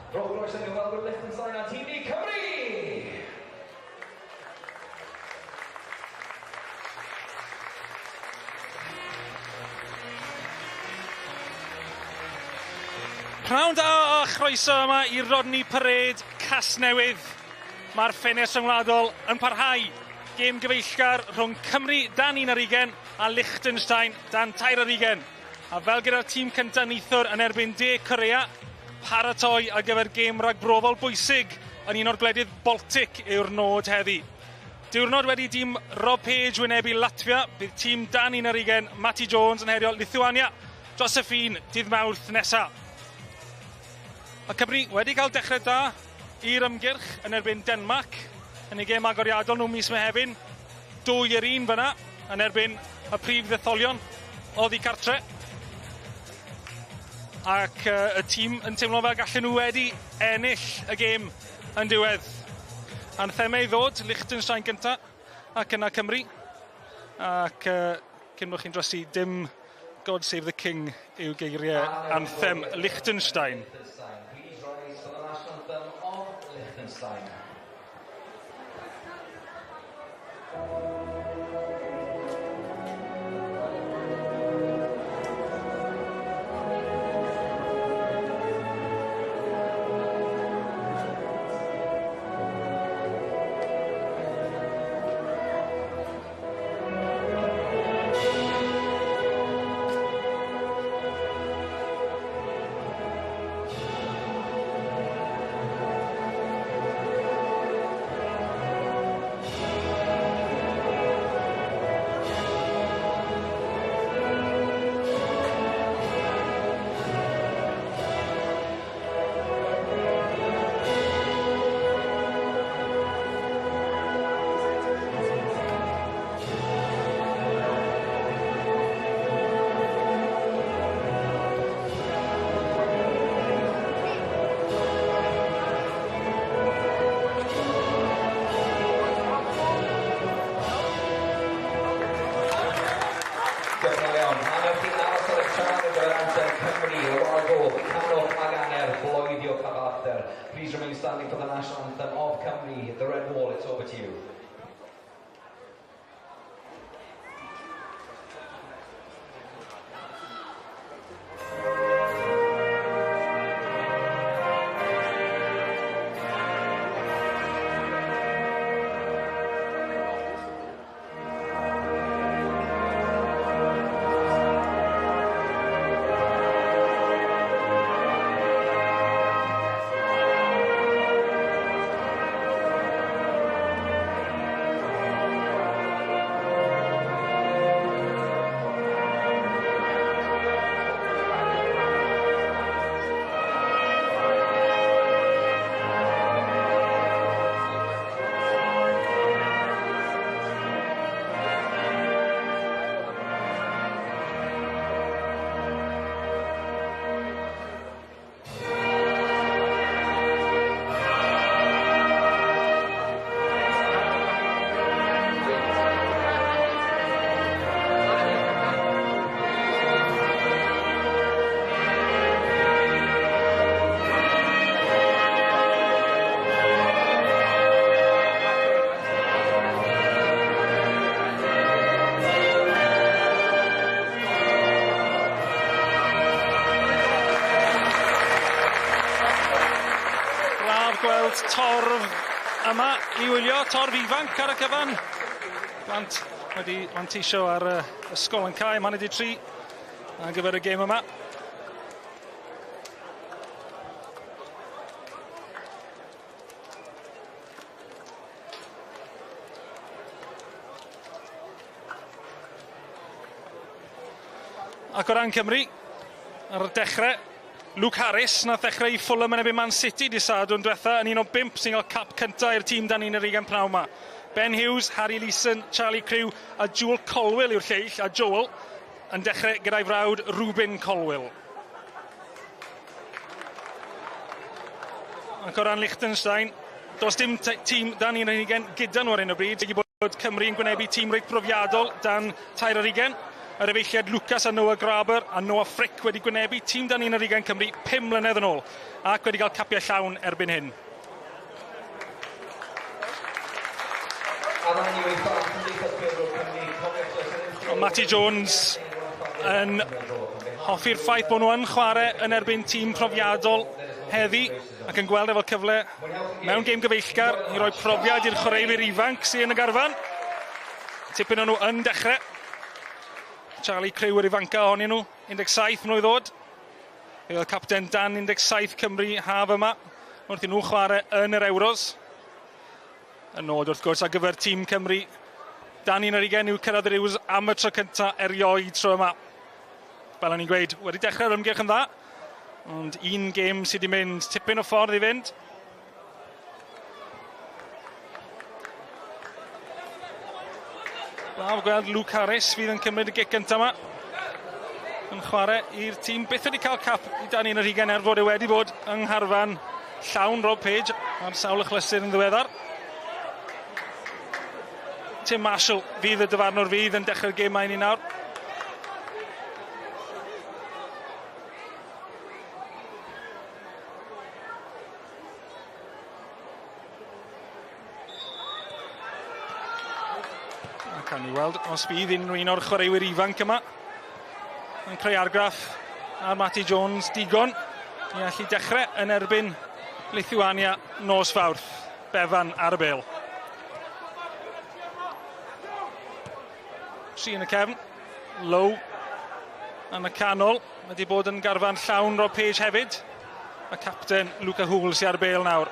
Rhowch groeso i ymwelwyr Liechtenstein a tîm ni Cymru! Pnawn da a chroeso yma i Rodney Parade Casnewydd. Mae'r ffenest rhyngwladol yn parhau. Gêm gyfeillgar rhwng Cymru dan 21 a Liechtenstein dan 23. A fel gyda'r tîm cyntaf neithiwr yn erbyn De Corea, paratoi ar gyfer gêm ragbrofol bwysig yn un o'r gwledydd Baltic yw'r nod heddi. Diwrnod wedi dîm Rob Page wynebu Latvia, bydd tîm dan 21 Matty Jones yn herio Lithuania dros y ffin dydd Mawrth nesa. Mae Cymru wedi cael dechrau da i'r ymgyrch yn erbyn Denmarc yn eu gêm agoriadol nhw mis Mehefin. 2-1 fyna yn erbyn y prif ddetholion oddi cartre. Ac uh, y tîm yn teimlo fel gallen nhw wedi ennill y gêm yn diwedd. Anthemau i ddod, Liechtenstein gynta ac yna Cymru. Ac uh, cyn bod chi'n drysu, dim God Save the King yw geiriau anthem Liechtenstein. Please rise for the national anthem of Liechtenstein. Diolch yn fawr iawn. A newch chi aros ar y traed ar gyfer anthem Cymru, y Wal Goch, canwch ag angerdd, bloeddiwch â balchder. Please remain standing for the national anthem of Cymru, the Red Wall, it's over to you. Braf gweld torf yma i wylio, torf ifanc ar y cyfan. Plant wedi manteisio ar y ysgol yn cae, am hanner 'di tri ar gyfer y gêm yma. Ac o ran Cymru, ar y dechrau, Luke Harris nath ddechrau i Fulham yn erbyn Man City dydd Sadwrn diwetha yn un o bump sy'n cael cap cynta i'r tîm dan 21 pnawn 'ma. Ben Hughes, Harry Leeson, Charlie Crew a Joel Colwill yw'r lleill, a Joel yn dechrau gyda'i frawd Reuben Colwill. Ac o ran Liechtenstein, does dim tîm dan 21 gyda nhw ar hyn o bryd. Wedi bod Cymru yn gwynebu tîm reit brofiadol dan 23. Yr efeilliad Lucas a Noah Graber a Noah Frick wedi gwynebu tîm dan 21 Cymru 5 mlynedd yn ôl ac wedi cael capiau llawn erbyn hyn. Matty Jones yn hoffi'r ffaith bod nhw yn chwarae yn erbyn tîm profiadol heddi ac yn gweld efo cyfle mewn gêm gyfeillgar i roi profiad i'r chwaraewyr ifanc sydd yn y garfan. Tipyn o'n nhw yn dechrau. Charlie Crew yr ifanca ohonyn nhw, 17 mlwydd oed. Fe oedd capten dan 17 Cymru haf yma, wrth i nhw chwarae yn yr Euros. Y nod wrth gwrs ar gyfer tîm Cymru dan 21 yw cyrraedd yr Euros am y tro cyntaf erioed tro yma. Fel o'n i'n gweud, wedi dechrau'r ymgyrch yn dda, ond un gêm sydd wedi mynd tipyn o ffordd i fynd. Braf gweld Luke Harris fydd yn cymryd y gic gyntaf yma. Yn chwarae i'r tîm. Byth wedi cael cap i dan 21 er fod e wedi bod yng ngharfan llawn Rob Page ar sawl achlysur yn ddiweddar. Tim Marshall fydd y dyfarnwr fydd yn dechrau'r gêm i ni nawr. A cawn ni weld os bydd unrhyw un o'r chwaraewyr ifanc yma yn creu argraff ar Matty Jones digon i allu dechrau yn erbyn Lithuania nos Fawrth. Bevan ar y bêl. Tri yn y cefn. Low yn y canol. Mae wedi bod yn garfan llawn Rob Page hefyd. Y capten Luca Hoole sy'n ar y bêl nawr.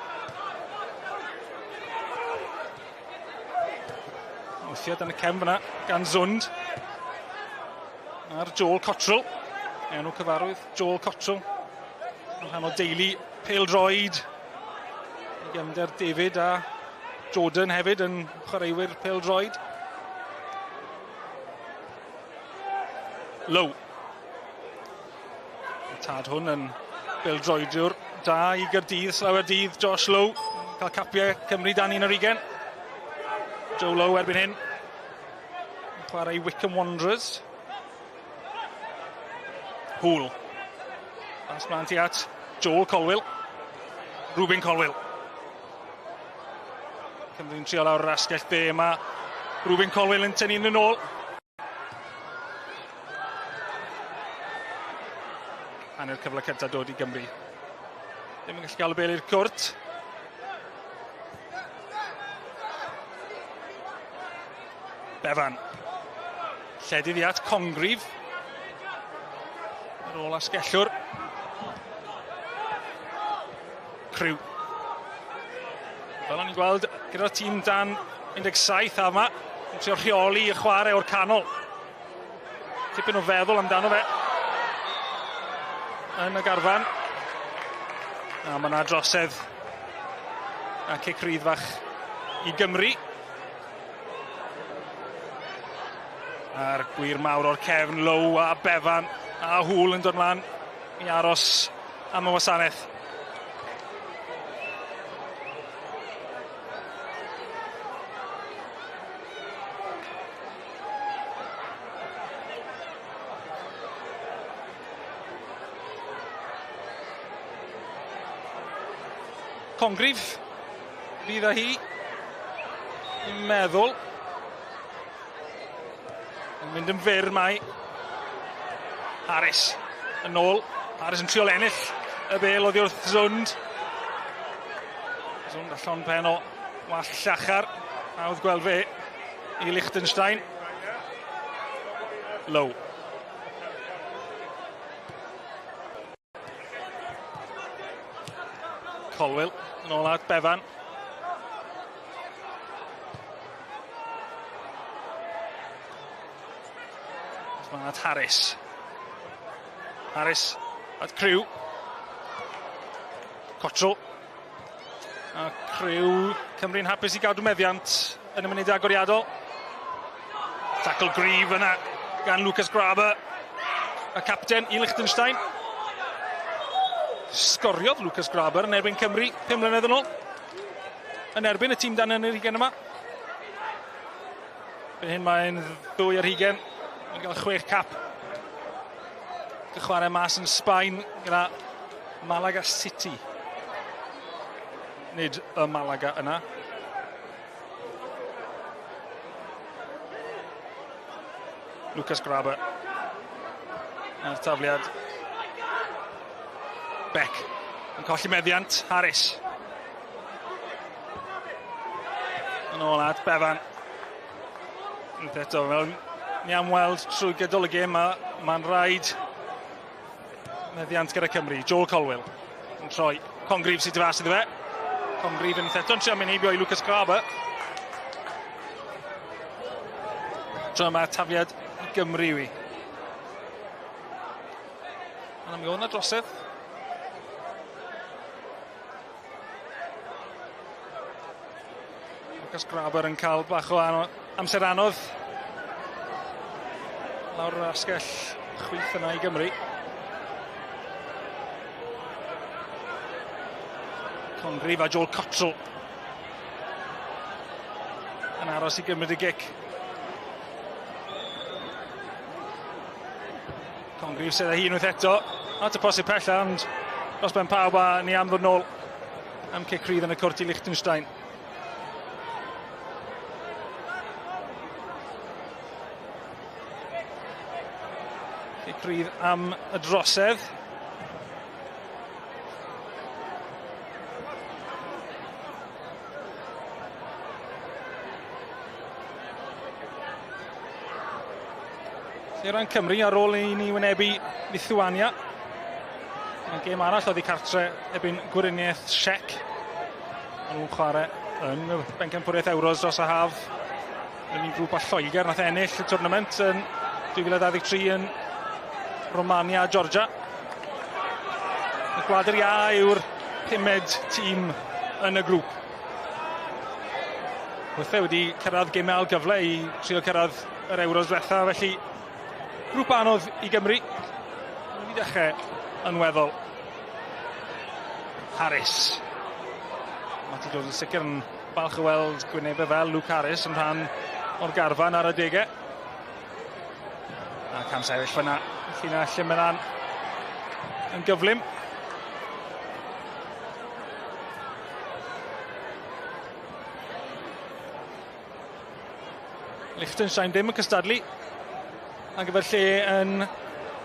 Wythiad yn y cefn fyna gan Zund. A'r Joel Cottrell. Enw cyfarwydd, Joel Cottrell. Yn rhan o deulu pêl-droed. I gefnder David a Jordan hefyd yn chwaraewyr pêl-droed. Low. Y tad hwn yn bêl-droediwr da i Gaerdydd, slawer dydd, Josh Lowe. Cael capiau Cymru dan 21. Joe Lowe erbyn hyn. Chwarae i Wycombe Wanderers. Hoole. Pas mlaen ti at Joel Colwill. Rubin Colwill. Cymru'n trio lawr yr asgell dde yma. Rubin Colwill yn tynnu yn ôl. Hanner cyfle cyntaf dod i Gymru. Ddim yn gallu gael y bel i'r cwrt. Bevan. Lledydd i at Congrif. Ar ôl asgellwr. Crew. Fel o'n i'n gweld gyda'r tîm dan 17 yma, yn trio rheoli y chwarae o'r canol. Tipyn o feddwl amdano fe. Yn y garfan. A mae yna drosedd a cic rydd fach i Gymru. A'r gwir mawr o'r cefn, Lowe a Bevan a Hoole yn dod mlaen i aros am y wasanaeth. Congrif fydd â hi, i'n meddwl. Yn mynd yn fyr mae Harris yn ôl. Harris yn trio ennill y bel oddi wrth Zund. Zund a llond pen o wallt llachar. Hawdd gweld fe i Liechtenstein. Low. Colwill yn ôl at Bevan. Mae at Harris. Harris at Crew. Cottrell. A Crew Cymru'n hapus i gadw meddiant yn y munud agoriadol. Tackle gryf yna gan Lucas Graber, y capten i Liechtenstein. Sgoriodd Lucas Graber yn erbyn Cymru 5 mlynedd yn ôl. Yn erbyn y tîm dan yn yr hugen yma. Fan hyn mae'n 2 ar hugen. Mae'n cael 6 cap. Chwarae mas yn Sbaen gyda Malaga City. Nid y Malaga yna. Lucas Graber. A'r tafliad. Beck yn colli meddiant. Harris. Yn ôl at Bevan. Unwaith eto, fel ni am weld trwy gydol y gêm, mae'n rhaid meddiant gyda Cymru. Joel Colwill yn troi. Congreve sydd fas iddo fe. Congreve yn eto'n trio mynd heibio i Lucas Graber. Tro yma tafliad i Gymru yw i. Ond mi oedd yna drosedd. Lucas Graber yn cael bach o amser anodd. Lawr yr asgell chwith yna i Gymru. Congreve a Joel Cottrell yn aros i gymryd y gic. Congreve sydd â hi unwaith eto. At y posib pella, ond dros ben pawb a ni am ddod nôl am cic rydd yn y cwrt i Liechtenstein. Cic rydd am y drosedd. Lle ran Cymru ar ôl i ni wynebu Lithuania. Mae'n gêm arall oddi cartre erbyn Gweriniaeth Siec. Maen nhw'n chwarae yn y Bencampwriaeth Euros dros y haf. Yn un grŵp â Lloegr nath ennill y tournament yn 2023 yn Romania a Georgia. Y Gwlad yr Iâ yw'r pumed tîm yn y grŵp. Weithiau wedi cyrraedd gemau ail gyfle i trio cyrraedd yr Euros diwetha, felly grŵp anodd i Gymru. Wedi dechrau yn weddol. Harris. Matty Jones yn sicr yn falch o weld gwynebau fel Luke Harris yn rhan o'r garfan ar adegau. A cam sefyll fyna, llinell lle mae'n yn gyflym. Liechtenstein ddim yn cystadlu ar gyfer lle yn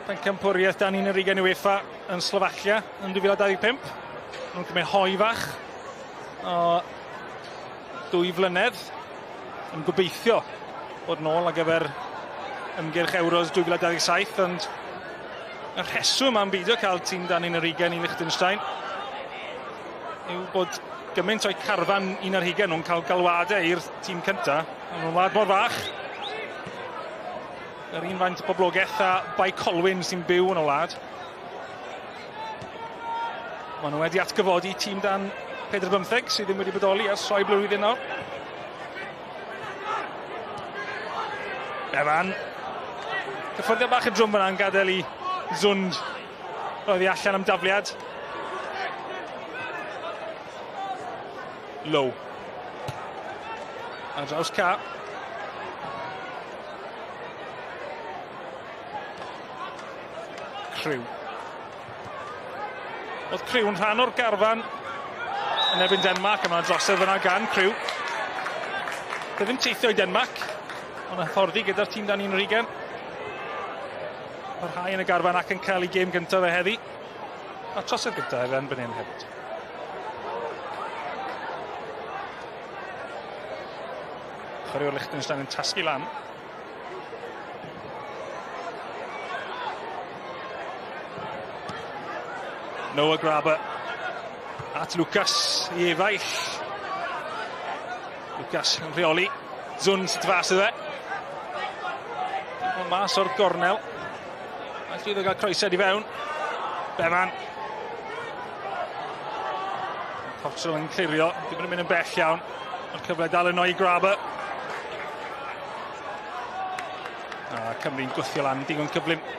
pencampwriaeth dan 21 UEFA yn Slofacia yn 2025. Nhw'n cymryd hoe fach o 2 flynedd yn gobeithio bod nôl ar gyfer ymgyrch Euros 2027, ond y rheswm am beidio cael tîm dan 21 i Liechtenstein yw bod gymaint o'i carfan 21 nhw'n cael galwadau i'r tîm cynta. Maen nhw'n wlad mor fach. Yr un faint o boblogaeth a Bae Colwyn sy'n byw yn y wlad. Maen nhw wedi atgyfodi tîm dan 45 sydd ddim wedi bodoli ers rhai blwyddyn nawr. Bevan. Cyffyrddiad bach yn drwm fyna'n gadael i Zund roedd hi allan am dafliad. Low. Ar draws ca. Crew. Oedd Crew yn rhan o'r garfan yn erbyn Denmark, a mae'n drosedd fyna gan Crew. Fe ddim teithio i Denmark, ond hyfforddi gyda'r tîm dan 21. Parhau yn y garfan ac yn cael ei gêm gyntaf fe heddi. A trosedd gyntaf fe yn fan hyn hefyd. Chwaraewr Liechtenstein yn tasgu lan. Noah Graber at Lucas i efaill. Lucas yn rheoli. Zund sydd fas iddo fe. Mae'n mas o'r gornel. Mae'n llwyddo gael croesiad i fewn. Bevan. Cottrell yn clirio. Ddim yn mynd yn bell iawn. Mae'r cyfle dal yno i Graber. A Cymru'n gwthio lan digon cyflym.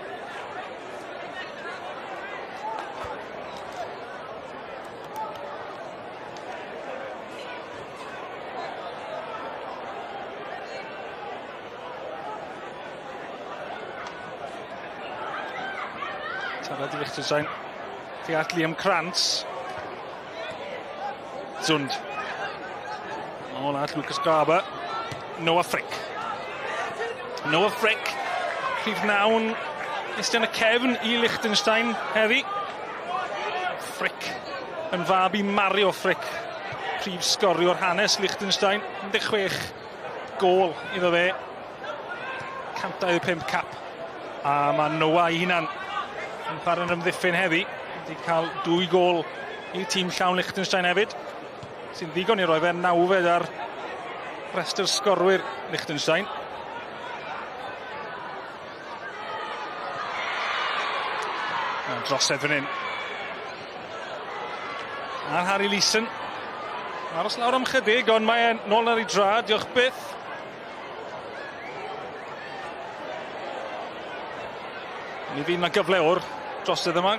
Tafod i Liechtenstein. Tuag at Liam Krantz. Zund. Nôl at Lucas Garber. Noah Frick. Noah Frick. Rhif 9. Iste yn y cefn i Liechtenstein heddi. Frick yn fab i Mario Frick. Prif sgoriwr hanes Liechtenstein. 16 gôl iddo fe. 125 cap. A mae Noah ei hunan yn chwarae'n ymddiffyn heddi. Wedi cael 2 gôl i tîm llawn Liechtenstein hefyd. Sy'n ddigon i roi fe nawfed ar restr sgorwyr Liechtenstein. Drosedd fan hyn. A Harry Leeson. Aros lawr am chydig, ond mae e'n nôl ar ei drad, diolch byth. Mi fydd yna gyfle o'r drosedd yma.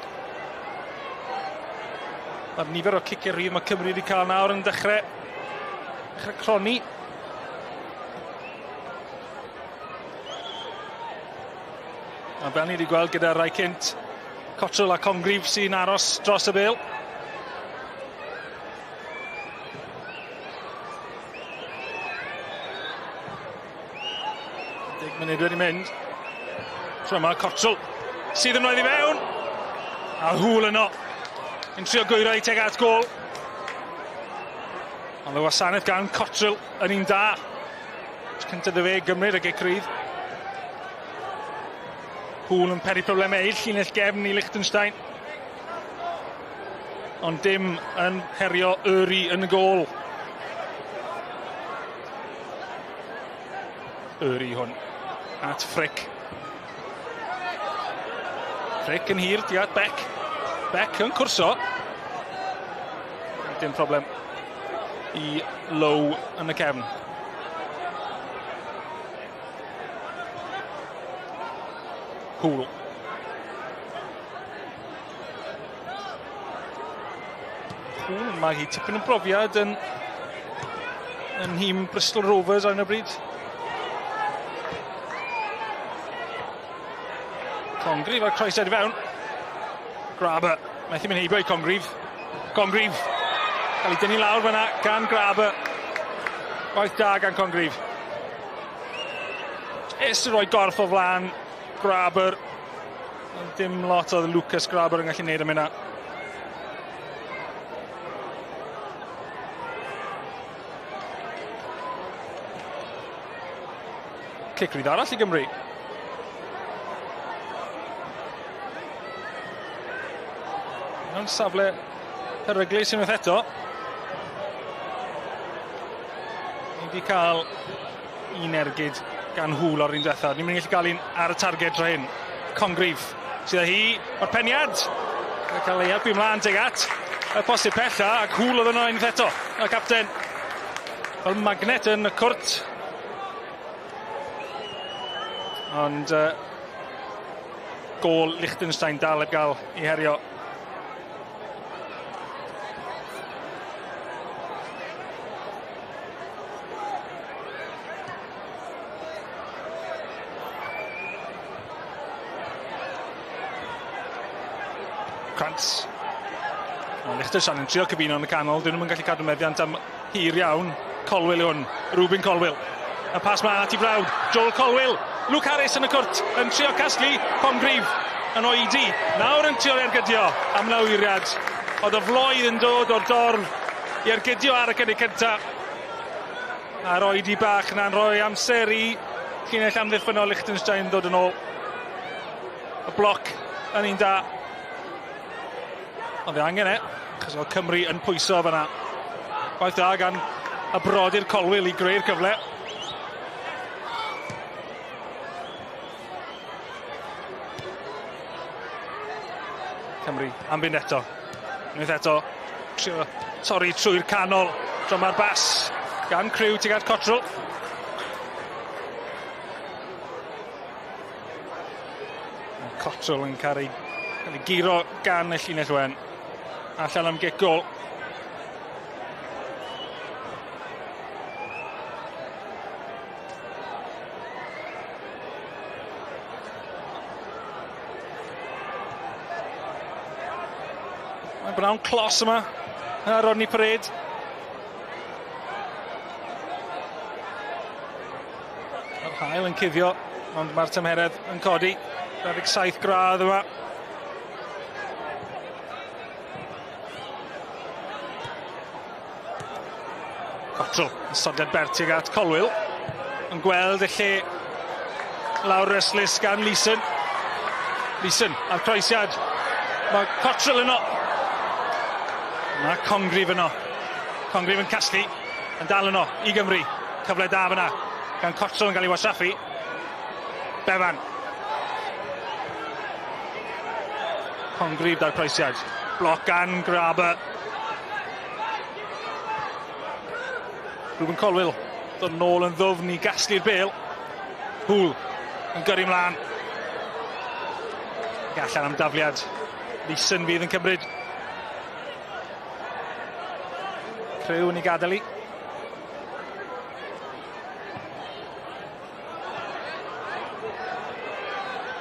Mae'r nifer o ciciau rhydd mae Cymru wedi cael nawr yn dechrau cronni. A fel ni wedi gweld gyda rai cynt, Cottrell a Congreve sy'n aros dros y bêl. Deg munud wedi mynd. Tro yma Cottrell sydd yn roedd i fewn. A Hŵl yno. Yn trio gwyro i teg at gôl. Ond y wasanaeth gan Cottrell yn un da. Cyntaf iddo fe gymryd y gic rydd. Hŵl yn peri problemau i'r llinell gefn i Liechtenstein. Ond dim yn herio Uri yn y gôl. Uri hwn at Frick. Frick yn hir, diad Beck. Beck yn cwrso. Dim problem i Lowe yn y cefn. Hŵl. Hŵl, mae hi tipyn o brofiad yn nhîm Bristol Rovers ar hyn o bryd. Congreve a'r croesiad i fewn. Graber, methu mynd heibio i Congreve. Congreve, cael ei dynnu lawr fyna gan Graber. Gwaith da gan Congreve. Jyst yn rhoi gorff o flaen Graber. Dim lot oedd Lucas Graber yn gallu gwneud am hynna. Cic rydd arall i Gymru. Mewn safle peryglus unwaith eto. Ni wedi cael un ergyd gan Hŵl o'r un diwetha. Ni'n mynd i gallu gael un ar y targed tro hyn. Congreve sydd â hi o'r peniad. Yn cael ei helpu ymlaen tuag at y posib pella, ac Hŵl oedd yno unwaith eto. Y capten fel magnet yn y cwrt. Ond gôl Liechtenstein dal heb gael ei herio. Krantz. Mae Liechtenstein yn trio cyfuno yn y canol, dyn nhw'n gallu cadw meddiant am hir iawn. Colwill yw hwn, Ruben Colwill. Y pas ma at i frawd, Joel Colwill. Luke Harris yn y cwrt, yn trio casglu Congreve yn oedi. Nawr yn trio ergydio am lawyriad. Oedd y floedd yn dod o'r dorf i ergydio ar y cynnig cyntaf. A'r oedi bach yna'n rhoi amser i llinell amddiffynnol Liechtenstein ddod yn ôl. Y bloc yn un da. Ond fe angen e, achos oedd Cymru yn pwyso fyna. Gwaith da gan y brodyr Colwill i greu'r cyfle. Cymru am fynd eto. Unwaith eto, trio torri trwy'r canol. Dyma'r bas gan Crew tuag at Cottrell. Cottrell yn cael ei guro gan y llinell wen. Allan am gic gôl. Bnawn clos yma ar Rodney Parade. Mae'r haul yn cuddio, ond mae'r tymheredd yn codi. 27 gradd yma. Cottrell, yn sodiad bertig at Colwill. Yn gweld y lle lawr restless gan Leeson. Leeson a'r croesiad. Mae Cottrell yno. Mae Congreve yno. Congreve yn casglu, yn dal yno i Gymru. Cyfle da fyna gan Cottrell yn cael ei wasaffu. Bevan. Congreve da'r croesiad. Bloc gan Graber. Reuben Colwill dod nôl yn ddwfn i gasglu'r bêl. Hŵl yn gyrru mlaen. Ac allan am dafliad. Leeson fydd yn cymryd. Crew yn ei gadael i.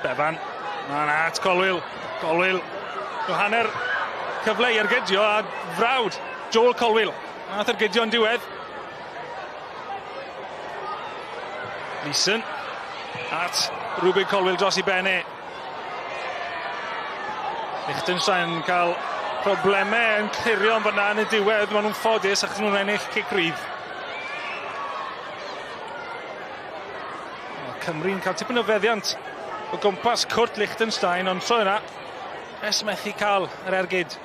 Bevan. Mae'n at Colwill. Colwill. Nhw hanner cyfle i ergydio a frawd Joel Colwill. Nath ergydio yn diwedd. Leeson at Reuben Colwill dros i benne. Liechtenstein yn cael problemau yn clirio yn fyna yn y diwedd. Maen nhw'n ffodus achos nhw'n ennill cic rydd. Cymru'n cael tipyn o feddiant o gwmpas cwrt Liechtenstein, ond tro yna, es methu cael yr ergyd.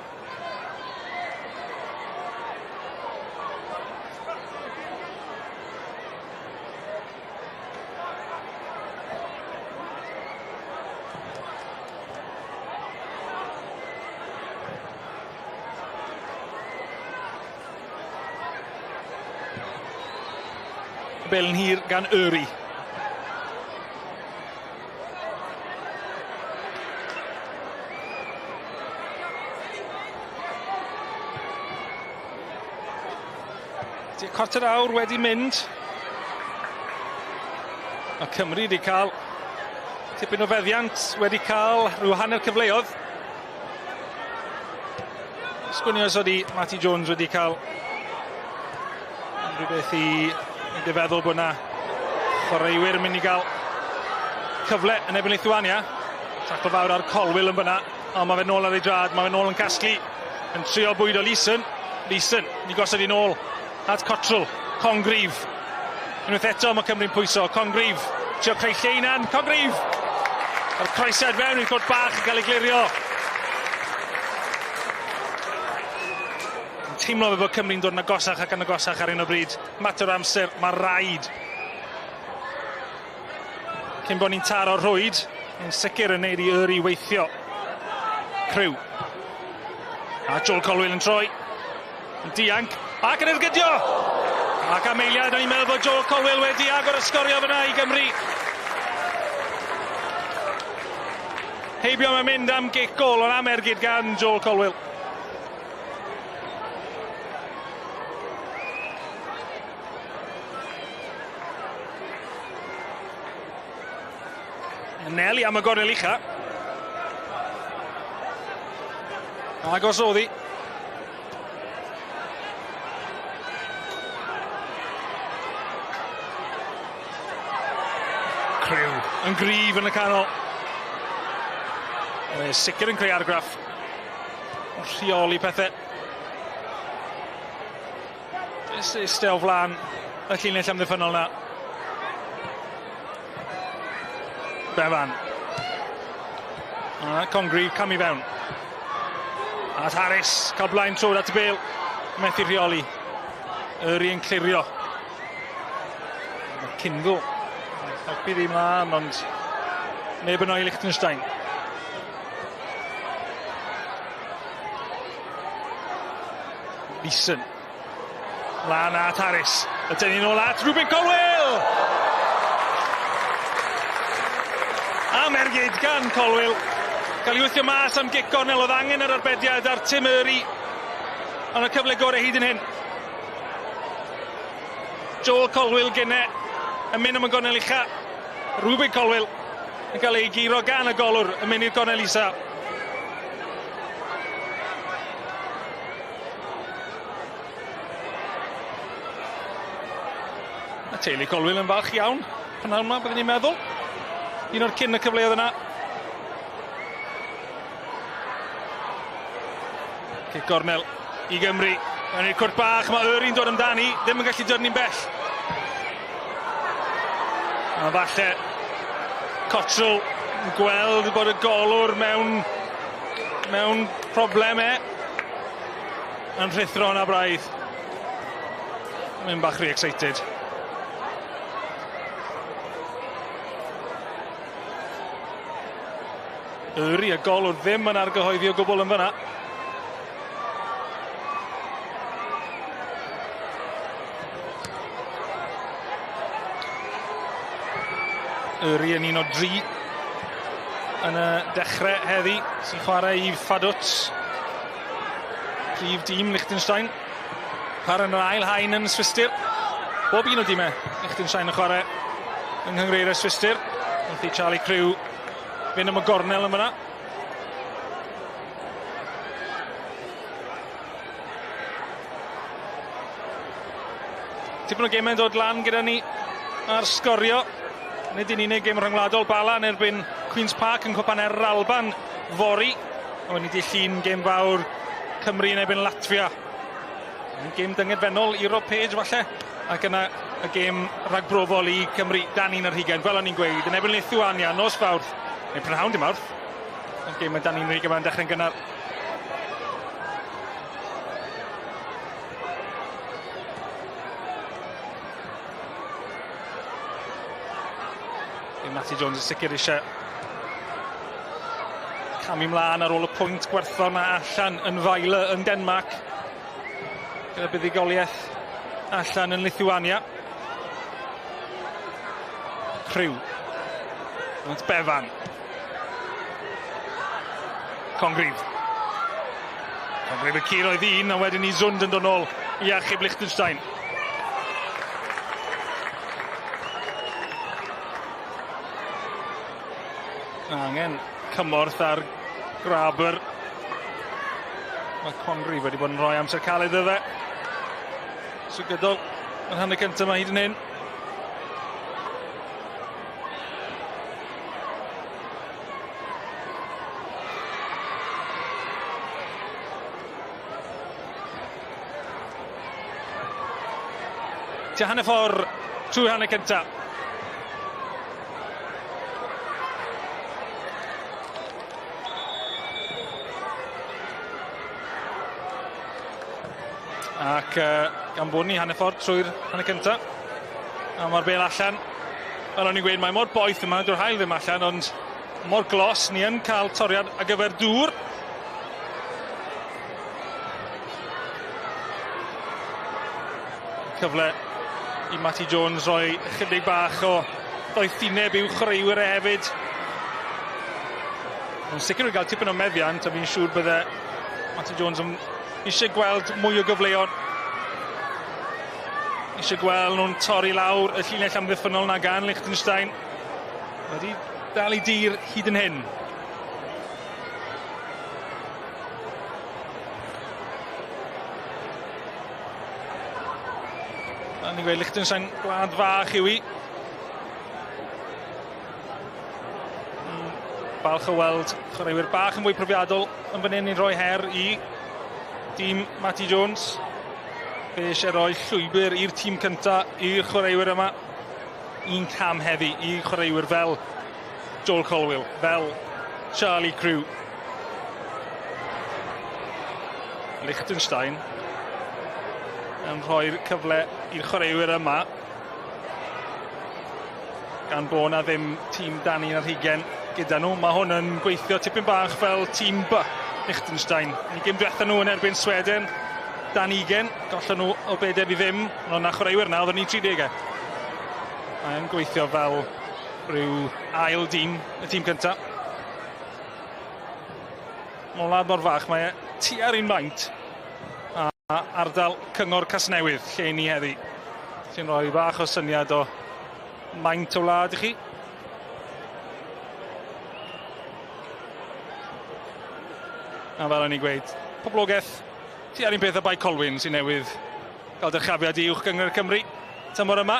Bel yn hir gan Uri. Cwarter awr wedi mynd. Mae Cymru wedi cael tipyn o feddiant, wedi cael rhyw hanner cyfleoedd. Sgwn i os ydi Matty Jones wedi cael rhywbeth i feddwl bod na chwaraewyr yn mynd i gael cyfle yn erbyn Lithuania. Tacl fawr ar Colwill yn fyna, ond mae fe nôl ar ei drad, mae fe nôl yn casglu, yn trio bwydo Leeson. Leeson, ni gosod i nôl at Cottrell, Congreve. Unwaith eto mae Cymru'n pwyso, Congreve, trio creu lle hunan, Congreve! Mae'r croesiad fewn i'r cwrt bach yn cael ei glirio. Yn teimlo fe bod Cymru'n dod yn agosach ac yn agosach ar hyn o bryd. Mater o amser, mae rhaid. Cyn bod ni'n taro rhwyd, yn sicr yn neud i Uri weithio. Crew. A Joel Colwill yn troi. Yn dianc, ac yn ergydio! Ac am eiliad, o'n i'n meddwl bod Joel Colwill wedi agor y sgorio fyna i Gymru. Heibio mae'n mynd am gic gol, ond am ergyd gan Joel Colwill. Anelu am y gornel ucha. Agos oedd hi. Crew yn gryf yn y canol. Mae'n sicr yn creu argraff. Rheoli pethau. Jyst eistedd o flaen y llinell amddiffynnol na. Bevan. Congreve cam i fewn. At Harris, cael blaen trwyd at y bêl. Methu rheoli. Uri yn clirio. Mae Kindle. Helpu ddim mlaen, ond neb yno i Liechtenstein. Leeson. Lan at Harris. Y dynnu nôl at Reuben Colwill! Am ergyd gan Colwill. Cael ei wythio mas am gic gornel, oedd angen yr arbediad ar Tim Uri. Ond y cyfle gorau hyd yn hyn. Joel Colwill gynne yn mynd am y gornel ucha. Reuben Colwill yn cael ei guro gan y golwr yn mynd i'r gornel isa. Mae teulu Colwill yn falch iawn prynhawn yma, byddwn ni'n meddwl. Un o'r cyn y cyfleoedd yna. Cic gornel i Gymru. Mewn i'r cwrt bach, mae Uri'n dod amdani, ddim yn gallu dod ni'n bell. A falle Cottrell yn gweld bod y golwr mewn, mewn problemau yn rhuthro yna braidd. Mae'n bach rhy excited. Uri y golwr ddim yn argyhoeddi o gwbl yn fyna. Uri yn un o dri yn y dechrau heddi sy'n chwarae i Vaduz, prif dîm Liechtenstein. Par yn yr ail haen yn Swistir. Bob un o dîmau Liechtenstein yn chwarae yng Nghynghrair y Swistir. Wrth i Charlie Crew fynd am y gornel yn fyna. Tipyn o gemau'n dod lan gyda ni ar sgorio. Nid yn unig gêm rhyngwladol Bala yn erbyn Queen's Park yn Cwpan yr Alban fory. A wedyn dydd Llun gêm fawr Cymru yn erbyn Latvia. Gêm dyngedfennol i Rob Page falle. Ac yna y gêm ragbrofol i Cymru dan 21. Fel o'n i'n gweud, yn erbyn Lithuania, nos Fawrth, neu prynhawn dim Mawrth. Y gêm dan 21 yma'n dechrau'n gynnar. Matty Jones yn sicr eisiau camu mlaen ar ôl y pwynt gwerthfawr na allan yn Vejle yn Denmark. Gyda buddugoliaeth allan yn Lithuania. Crew. At Bevan. Congreve. Congreve y curo oedd un, a wedyn i Zund yn dod nôl i achub Liechtenstein. Angen cymorth ar Graber. Mae Congreve wedi bod yn rhoi amser caled iddo fe. So gydol yr hanner cyntaf yma hyd yn hyn. Tua hanner ffordd trwy hanner cyntaf. Ac gan bod ni hanner ffordd trwy'r hanner cyntaf, a mae'r bel allan. Fel o'n i'n gweud, mae mor boeth yma, dyw'r haul ddim allan, ond mor glos, ni yn cael toriad ar gyfer dŵr. Cyfle i Matty Jones roi chydig bach o ddoethineb i'w chwaraewyr e hefyd. Mae'n sicr wedi cael tipyn o meddiant, a fi'n siŵr bydde Matty Jones yn eisiau gweld mwy o gyfleon. Eisiau gweld nhw'n torri lawr y llinell amddiffynnol na gan Liechtenstein. Wedi dal i dir hyd yn hyn. A ni'n gweud Liechtenstein gwlad fach yw i. Balch o weld chwaraewyr bach yn fwy profiadol yn fan hyn i'n rhoi her i dîm Matty Jones. Fe eisiau rhoi llwybr i'r tîm cynta i'r chwaraewyr yma. Un cam heddi i chwaraewyr fel Joel Colwill, fel Charlie Crew. Liechtenstein yn rhoi'r cyfle i'r chwaraewyr yma. Gan bo' 'na ddim tîm dan 21 gyda nhw, mae hwn yn gweithio tipyn bach fel tîm B Liechtenstein. Yn gêm diwetha nhw yn erbyn Sweden, dan 20, gollon nhw o 4-0, ond o'na chwaraewyr 'na, oedden ni'n 30. Mae'n gweithio fel rhyw ail dîm, y tîm cynta. Mae'n wlad mor fach, mae e tua'r un maint a ardal Cyngor Casnewydd, lle ni heddi. Sy'n rhoi bach o syniad o maint o wlad i chi. A fel o'n i'n gweud, poblogaeth tua'r un peth â Bae Colwyn sy'n newydd gael dyrchafiad i Uwch Gynghrair Cymru tymor yma.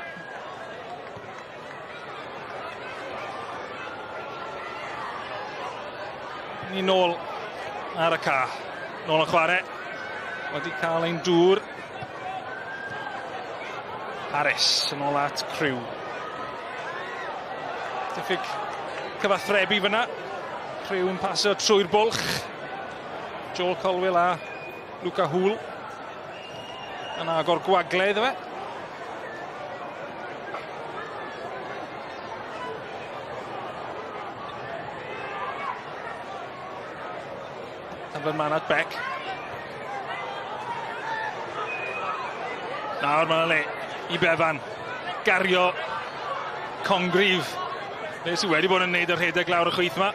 Ni nôl ar y ca. Nôl yn chwarae. Wedi cael ein dŵr. Harris yn ôl at Crew. Diffyg cyfathrebu fyna. Crew yn pasio trwy'r bwlch. Joel Colwill a Luca Hoole yn agor gwagle iddo fe. Taflen man at Beck. Nawr mae'n le i Bevan. Gario Congreve. Fe sydd wedi bod yn neud y rhedeg lawr y chwith yma.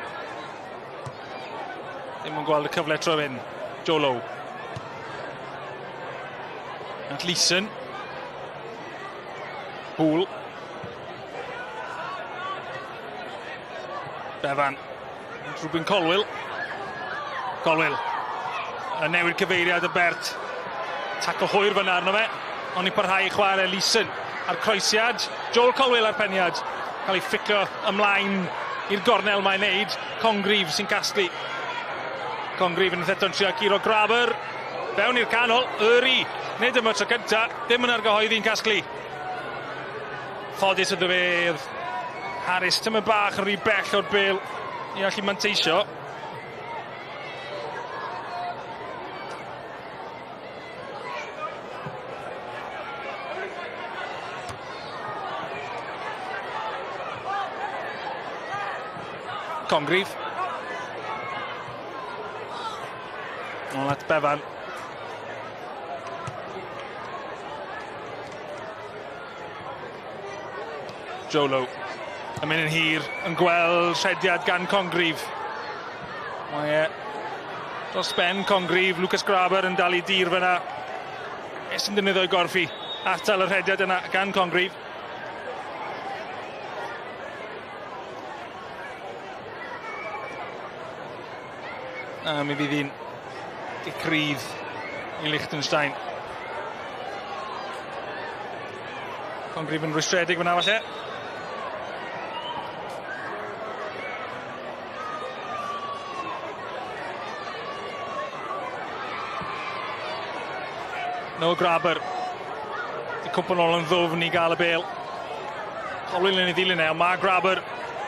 Ddim yn gweld y cyfle tro hyn. Joe Lowe. At Leeson. Hoole. Bevan. Rhywbeth Colwill. Colwill. Yn newid cyfeiriad y Bert. Taco hwyr fyna arno fe. Ond i parhau i chwarae Leeson. A'r croesiad. Joel Colwill ar peniad. Cael ei fficio ymlaen i'r gornel mae'n neud. Congreve sy'n casglu. Congreve yn eto'n trio curo Graber. Fewn i'r canol. Uri. Nid yma tro cynta. Ddim yn argyhoeddi'n casglu. Ffodus ydw fe. Harris tymed bach yn rhy bell o'r bel i allu manteisio. Congreve. Nôl at Bevan. Joe Lowe yn mynd yn hir, yn gweld rhediad gan Congreve. Mae e dros ben Congreve, Lucas Graber yn dal i dir fyna. Es yn defnyddio i gorffi atal y rhediad yna gan Congreve. A mi fydd hi'n gic rydd i Liechtenstein. Congreve yn rwystredig fyna falle. Noah Graber. Di cwmpo nôl yn ddwfn i gael y bel. Colwill yn ei ddilyn e, ond mae Graber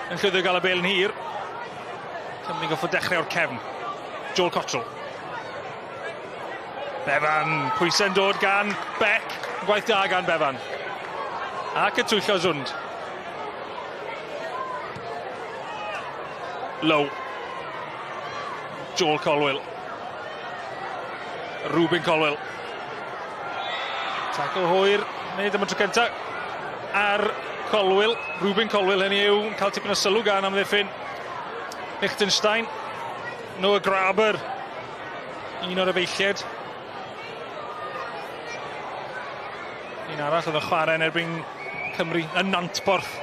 yn llwyddo i gael y bel yn hir. Cymru goffod dechrau o'r cefn. Joel Cottrell. Bevan, pwysau'n dod gan Beck. Gwaith da gan Bevan. Ac y twyllo Zund. Lowe. Joel Colwill. Rubin Colwill. Tackle hwyr, nid am y tro cyntaf ar Colwill. Rubin Colwill, hynny yw, yn cael tipyn o sylw gan amddiffyn Liechtenstein. Noah Graber, un o'r efeilliaid. Un arall oedd yn chwarae yn erbyn Cymru yn Nantporth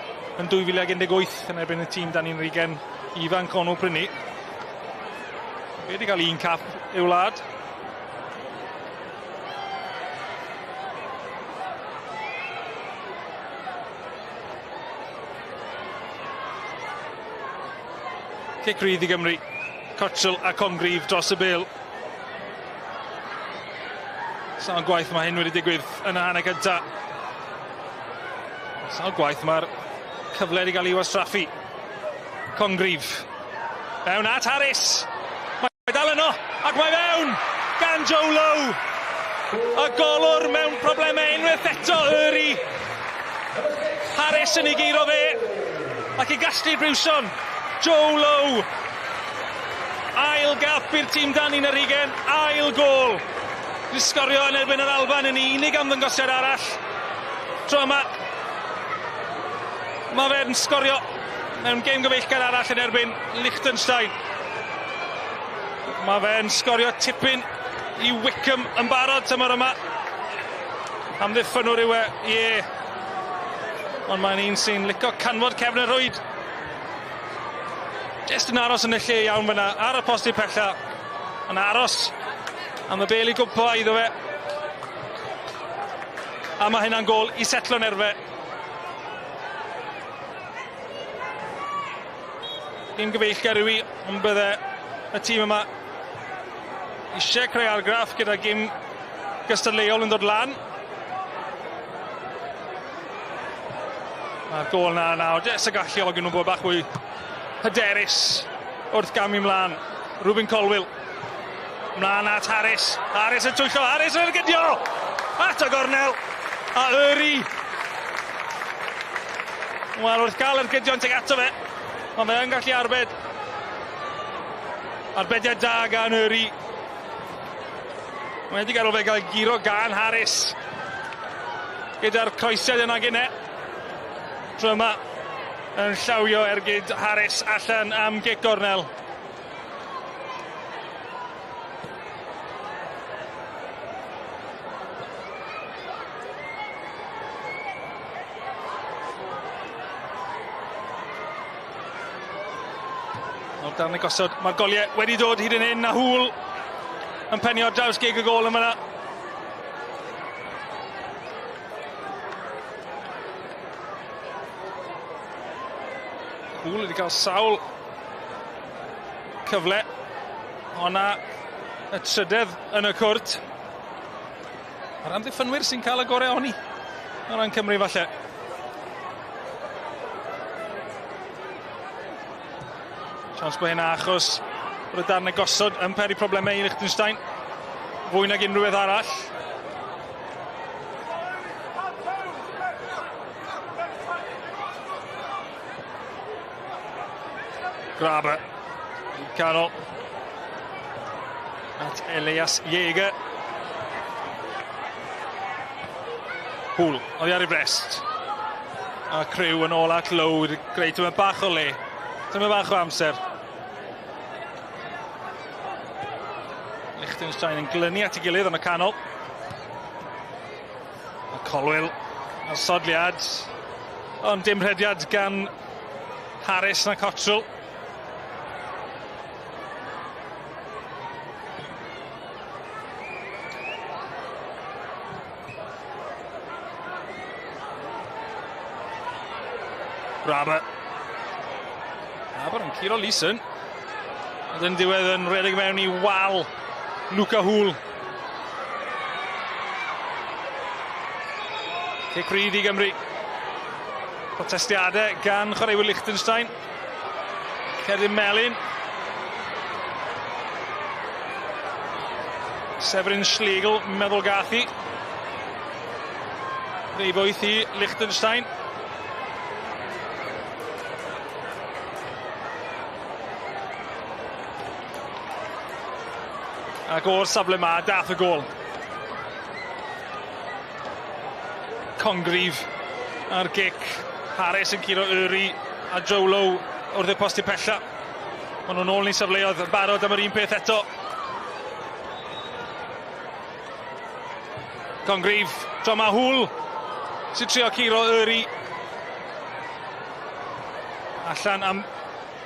yn 2018 yn erbyn y tîm dan 21 ifanc o'n nhw prynu. Fe wedi cael un cap i'w wlad. Cic rydd i Gymru. Cottrell a Congreve dros y bêl. Sawl gwaith mae hyn wedi digwydd yn y hanner cynta. Sawl gwaith mae'r cyfle wedi cael ei wastraffu. Congreve. Fewn at Harris. Mae dal yno, ac mae fewn gan Joe Lowe. Y golwr mewn problemau unwaith eto, Uri. Harris yn ei guro fe, ac i gasglu Briwsion. Joe Lowe. Ail gap i'r tîm dan 21, ail gôl. Di sgorio yn erbyn yr Alban yn unig am ddangosiad arall. Tro yma, mae fe'n sgorio mewn gêm gyfeillgar arall yn erbyn Liechtenstein. Mae fe'n sgorio tipyn i Wickham yn barod tymor yma. Amddiffynwr yw e, ie. Ond mae'n un sy'n licio canfod cefn y rhwyd. Jyst yn aros yn y lle iawn fyna, ar y postyn pella. Yn aros am y bel i gwmpo iddo fe. A mae hynna'n gôl i setlo nerfe. Dim gyfeillgar yw i, ond bydde Y tîm yma eisiau creu argraff gyda gêm gystadleuol yn dod lan. Mae'r gôl 'na nawr jyst y galluogi nhw bod bach fwy hyderus wrth gamu mlaen. Rubin Colwill. Mlaen at Harris. Harris yn twyllo. Harris yn ergydio! At y gornel. A Uri. Wel, wrth gael ergydion tuag ato fe, ond fe yn gallu arbed. Arbediad da gan Uri. Mae wedi gael fe gael guro gan Harris. Gyda'r croesiad yna gynne. Tro yma yn llawio ergyd Harris allan am gic gornel. O'r darn y gosod, mae'r goliau wedi dod hyd yn hyn, a Hŵl yn penio ar draws gig y gôl yn fyna. Hŵl wedi cael sawl cyfle. O'na y trydedd yn y cwrt. Mae'r amddiffynwyr sy'n cael y gorau ohoni o ran Cymru falle. Siawns bod hynna achos bod y darnau gosod yn peri problemau i Liechtenstein. Fwy nag unrhyw beth arall. Graber. Canol. At Elias Jäger. Hŵl, oddi ar ei frest. A criw yn ôl at Lowe, greu tyma bach o le. Tyma bach o amser. Liechtenstein yn glynu at ei gilydd yn y canol. A Colwill ar sodliad. Ond dim rhediad gan Harris na Cottrell. Graber. Graber yn curo Leeson. Ond yn diwedd yn rhedeg mewn i wal Luca Hool. Cic rydd i Gymru. Protestiadau gan chwaraewyr Liechtenstein. Cerdyn Melyn. Severin Schlegel, meddwl gath i. Ddeuboeth i Liechtenstein. Ac o'r safle ma, dath y gôl. Congreve a'r gic. Harris yn curo Uri a Joe Lowe wrth y posti pella. Maen nhw'n ôl yn eu safleoedd yn barod am yr un peth eto. Congreve, tro ma Hŵl sy'n trio curo Uri. Allan am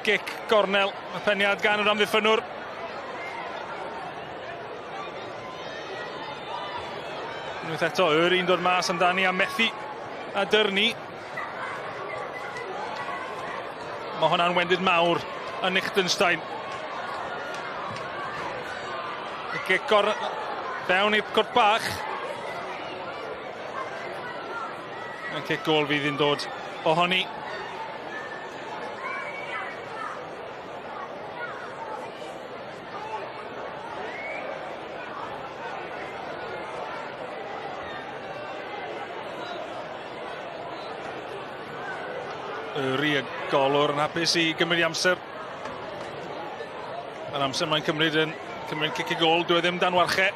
gic gornel, y peniad gan yr amddiffynnwr. Unwaith eto, yr un dod mas amdani a methu a dyrnu. Mae hwnna'n wendid mawr yn Liechtenstein. Y gic o'r fewn i'r cwrt bach. Y cic gôl fydd yn dod ohoni. Uri y golwr yn hapus i gymryd i amser. Yr amser mae'n cymryd yn cymryd cic i gôl, dyw e ddim dan warche.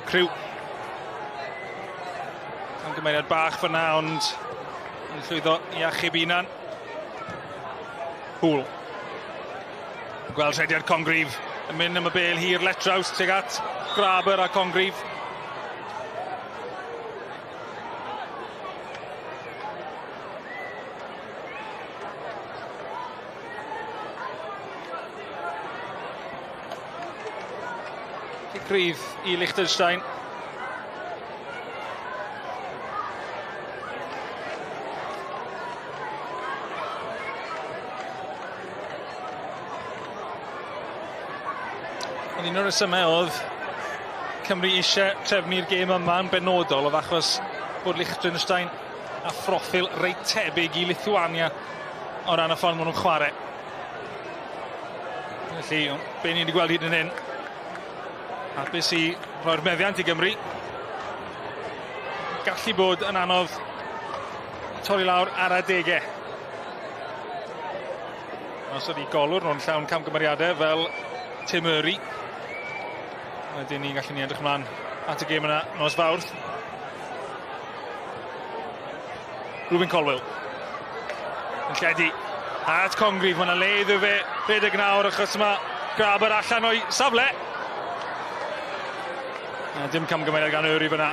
Criw. Camgymeriad bach fyna, ond yn llwyddo i achub hunan. Hŵl. Gweld rhediad Congreve yn mynd am y bêl hir letraws tuag at Graber a Congreve. Cic rydd i Liechtenstein. Ond un o'r resymau oedd Cymru eisiau trefnu'r gêm yma yn benodol oedd achos bod Liechtenstein a phroffil reit tebyg i Lithuania o ran y ffordd maen nhw'n chwarae. Felly, be ni wedi gweld hyd yn hyn, hapus i rhoi'r meddiant i Gymru. Gallu bod yn anodd torri lawr ar adegau. Os ydy golwr nhw'n llawn camgymeriadau fel Tim Murray, wedyn ni'n gallu ni edrych ymlaen at y gêm yna nos Fawrth. Rubin Colwill yn lledu at Congreve, mae yna le iddo fe redeg nawr achos mae Graber allan o'i safle. A dim camgymeriad gan Uri fyna.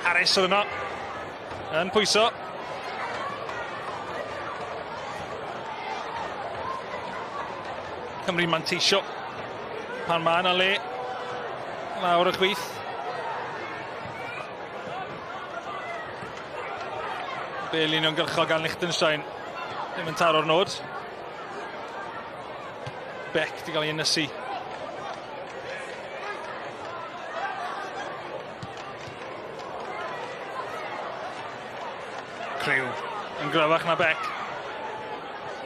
Harris oedd yno yn pwyso. Cymru'n manteisio pan mae yna le lawr y chwith. Bel uniongyrchol gan Liechtenstein. Ddim yn taro'r nod. Beck di gael ei ynysu. Crew yn gryfach na Beck.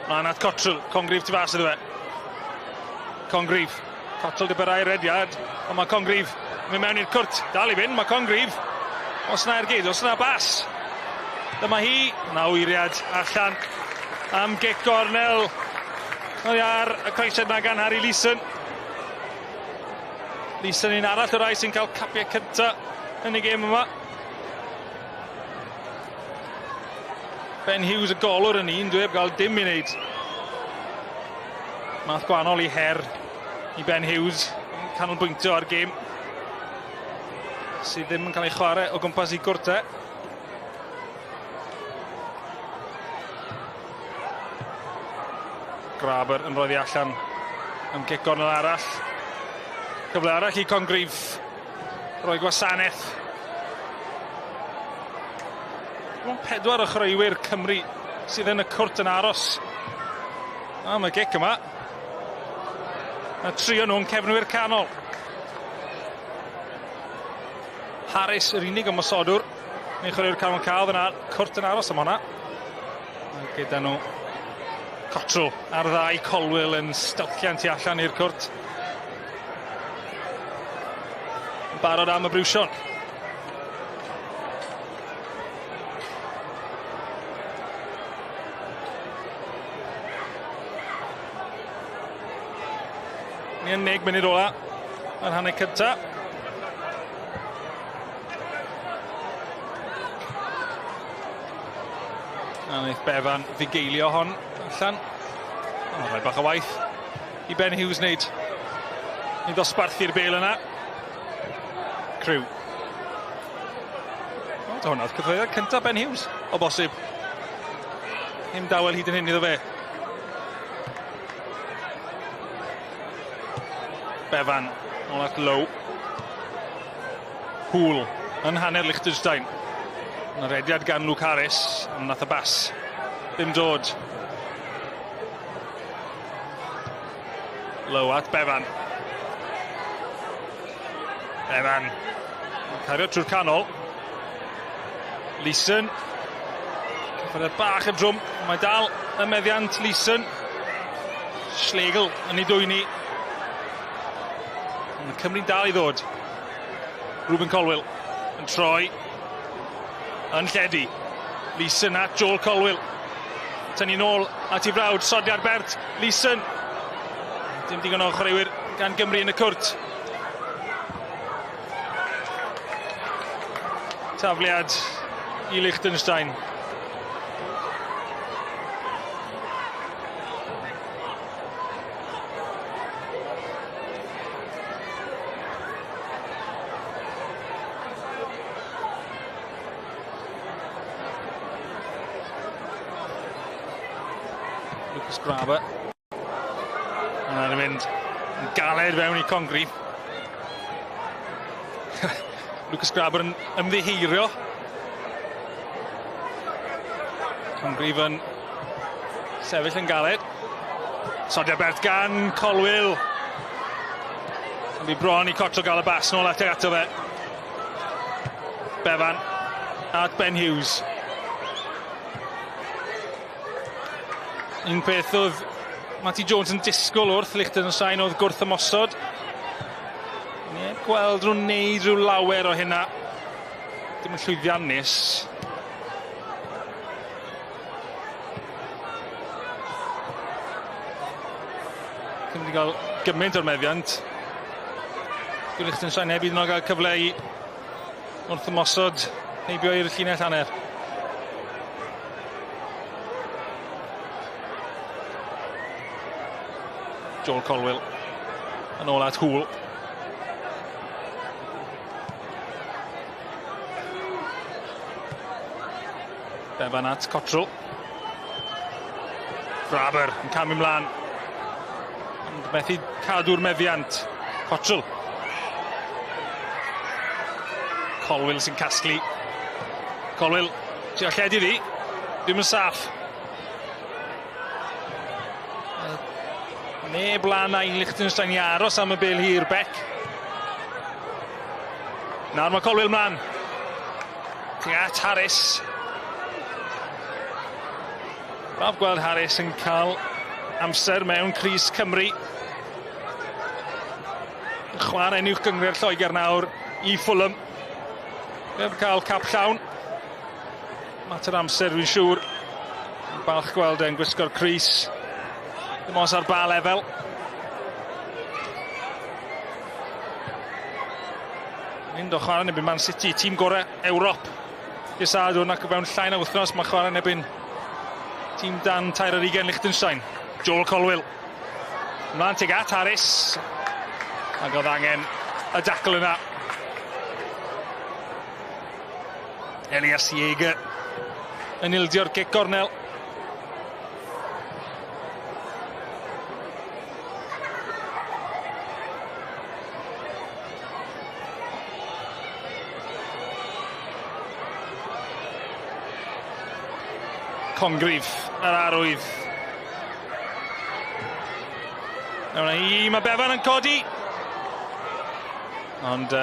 Mae'n at Cottrell, Congreve tu fas iddo fe. Congreve, Cottrell di byrrau rediad, ond mae Congreve yn mynd mewn i'r cwrt. Dal i fynd, mae Congreve. Os na ergyd, os na bas. Dyma hi, na wyriad allan am gic gornel. Oddi ar y croesiad na gan Harry Leeson. Leeson un arall o'r rai sy'n cael capiau cynta yn y gêm yma. Ben Hughes y golwr yn un, dwi heb gael dim i wneud. Math gwahanol i her i Ben Hughes, canolbwyntio ar gêm sydd ddim yn cael ei chwarae o gwmpas i gwrte. Graber yn rhoi allan am gic gornel arall. Cyfle arall i Congreve roi gwasanaeth. Mae'n pedwar o chwaraewyr Cymru sydd yn y cwrt yn aros am y gic yma. Mae trio nhw'n cefnwyr canol. Harris, yr unig ymosodwr, neu chwaraewr canol cael fyna, cwrt yn aros am hwnna. Gyda nhw Cottrell ar ddau Colwill yn stelcian tu allan i'r cwrt. Barod am y briwsion. Ni yn 9 munud ola yn hanner cynta. A wnaeth Bevan fugeilio hon allan. O, rhai bach o waith i Ben Hughes wneud i ddosbarthu'r bel yna. Crew. O, hwnna oedd cyfleoedd cyntaf Ben Hughes, o bosib. Ddim dawel hyd yn hyn iddo fe. Bevan, nôl at Lowe. Hŵl yn hanner Liechtenstein. Yna rediad gan Luke Harris, ond nath y bas ddim dod. Low at Bevan. Bevan. Cario trwy'r canol. Leeson. Cyffwrdd bach yn drwm. Mae dal y meddiant Leeson. Schlegel yn ei dwyni. Mae Cymru'n dal i ddod. Ruben Colwill yn troi yn lledu. Leeson at Joel Colwill. Tynnu nôl at ei frawd, sodiad Bert. Leeson. Dim digon o chwaraewyr gan Gymru yn y cwrt. Tafliad i Liechtenstein. Lucas Graber. Mae'n mynd yn galed fewn i Congreve. Lucas Graber yn ymddiheirio. Congreve yn sefyll yn galed. Sodiad bert gan Colwill. Ond fi bron i Cottrell gael y bas nôl at ato fe. Bevan at Ben Hughes. Un peth oedd Matty Jones yn disgwyl wrth Liechtenstein oedd gwrth ymosod. Ni heb gweld nhw'n neud rhyw lawer o hynna. Dim yn llwyddiannus. Ddim wedi cael gymaint o'r meddiant. Dyw Liechtenstein heb hyd yn oed gael cyfle i wrth ymosod heibio i'r llinell hanner. Joel Colwill yn ôl at Hŵl. Bevan at Cottrell. Braber yn camu mlaen. Ond methu cadw'r meddiant. Cottrell. Colwill sy'n casglu. Colwill, trio lledu ddi. Ddim yn saff. Neb lan a'i Liechtenstein i aros am y bel hir, Beck. Nawr mae Colwill mlaen. Tuag at Harris. Braf gweld Harris yn cael amser mewn crys Cymru. Chwarae yn uwch gynghrair Lloegr nawr i Fulham. Heb cael cap llawn. Mater amser dwi'n siŵr. Balch gweld e'n gwisgo'r crys. Dim os ar ba lefel. Mynd o chwarae yn erbyn Man City, tîm gorau Ewrop. Dydd Sadwrn ac o fewn llai na wythnos mae chwarae yn erbyn tîm dan 23 Liechtenstein. Joel Colwill. Ymlaen tuag at Harris. Ac oedd angen y dacl yna. Elias Jaeger yn ildio'r gic gornel. Congrif yr arwydd. Nawr i, mae Bevan yn codi. Ond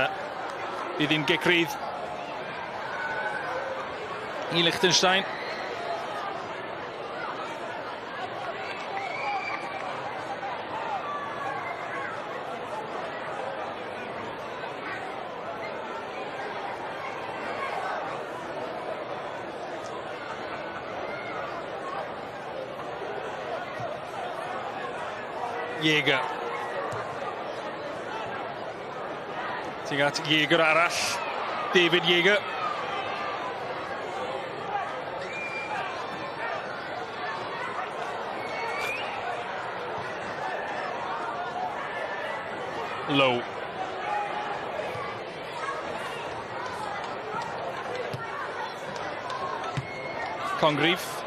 bydd hi'n gic rydd i Liechtenstein. Jäger. Tuag at Jäger arall. David Jäger. Low. Congrif.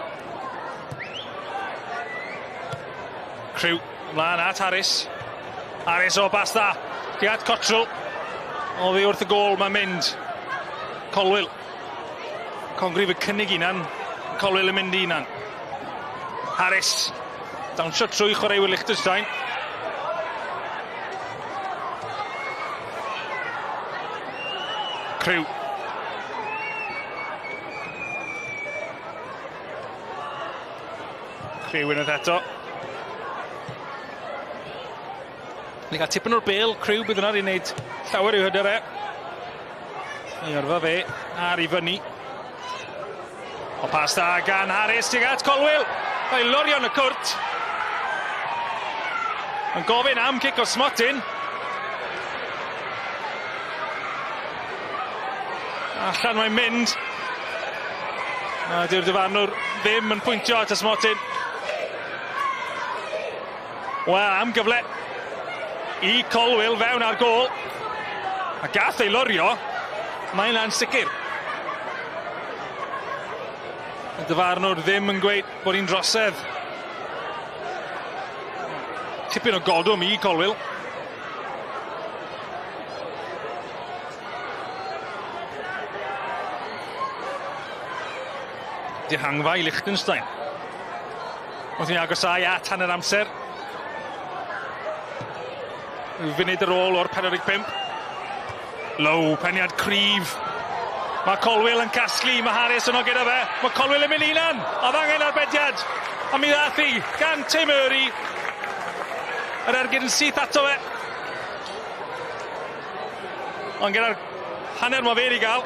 Crew ymlaen at Harris. Harris o bas dda. Tuag at Cottrell. Oddi wrth y gôl mae'n mynd. Colwill. Congrif y cynnig unan. Colwill yn mynd i unan. Harris. Dawnsio trwy chwaraewyr Liechtenstein. Crew. Crew unwaith eto. Ni'n cael tipyn o'r bel, Crew bydd yna i wneud llawer i'w hyder e. Ei yrfa fe ar i fyny. O pas da gan Harris tuag at Colwill. Mae lorio yn y cwrt. Yn gofyn am cic o smotyn. Allan mae'n mynd. A dyw'r dyfarnwr ddim yn pwyntio at y smotyn. Wel, am gyfle i Colwill fewn ar gôl. A gath ei lorio, mae'n ansicr. Y dyfarnwr ddim yn gweud bod hi'n drosedd. Tipyn o godwm i Colwill. Dihangfa i Liechtenstein. Wrth i ni agosáu at hanner amser. Funud ar ôl o'r 45. Low, peniad cryf. Mae Colwill yn casglu, mae Harris yno gyda fe. Mae Colwill yn mynd unan, oedd angen arbediad. A mi ddath hi gan Tim Murray. Yr ergyd yn syth ato fe. Ond gyda'r hanner mae fe wedi gael,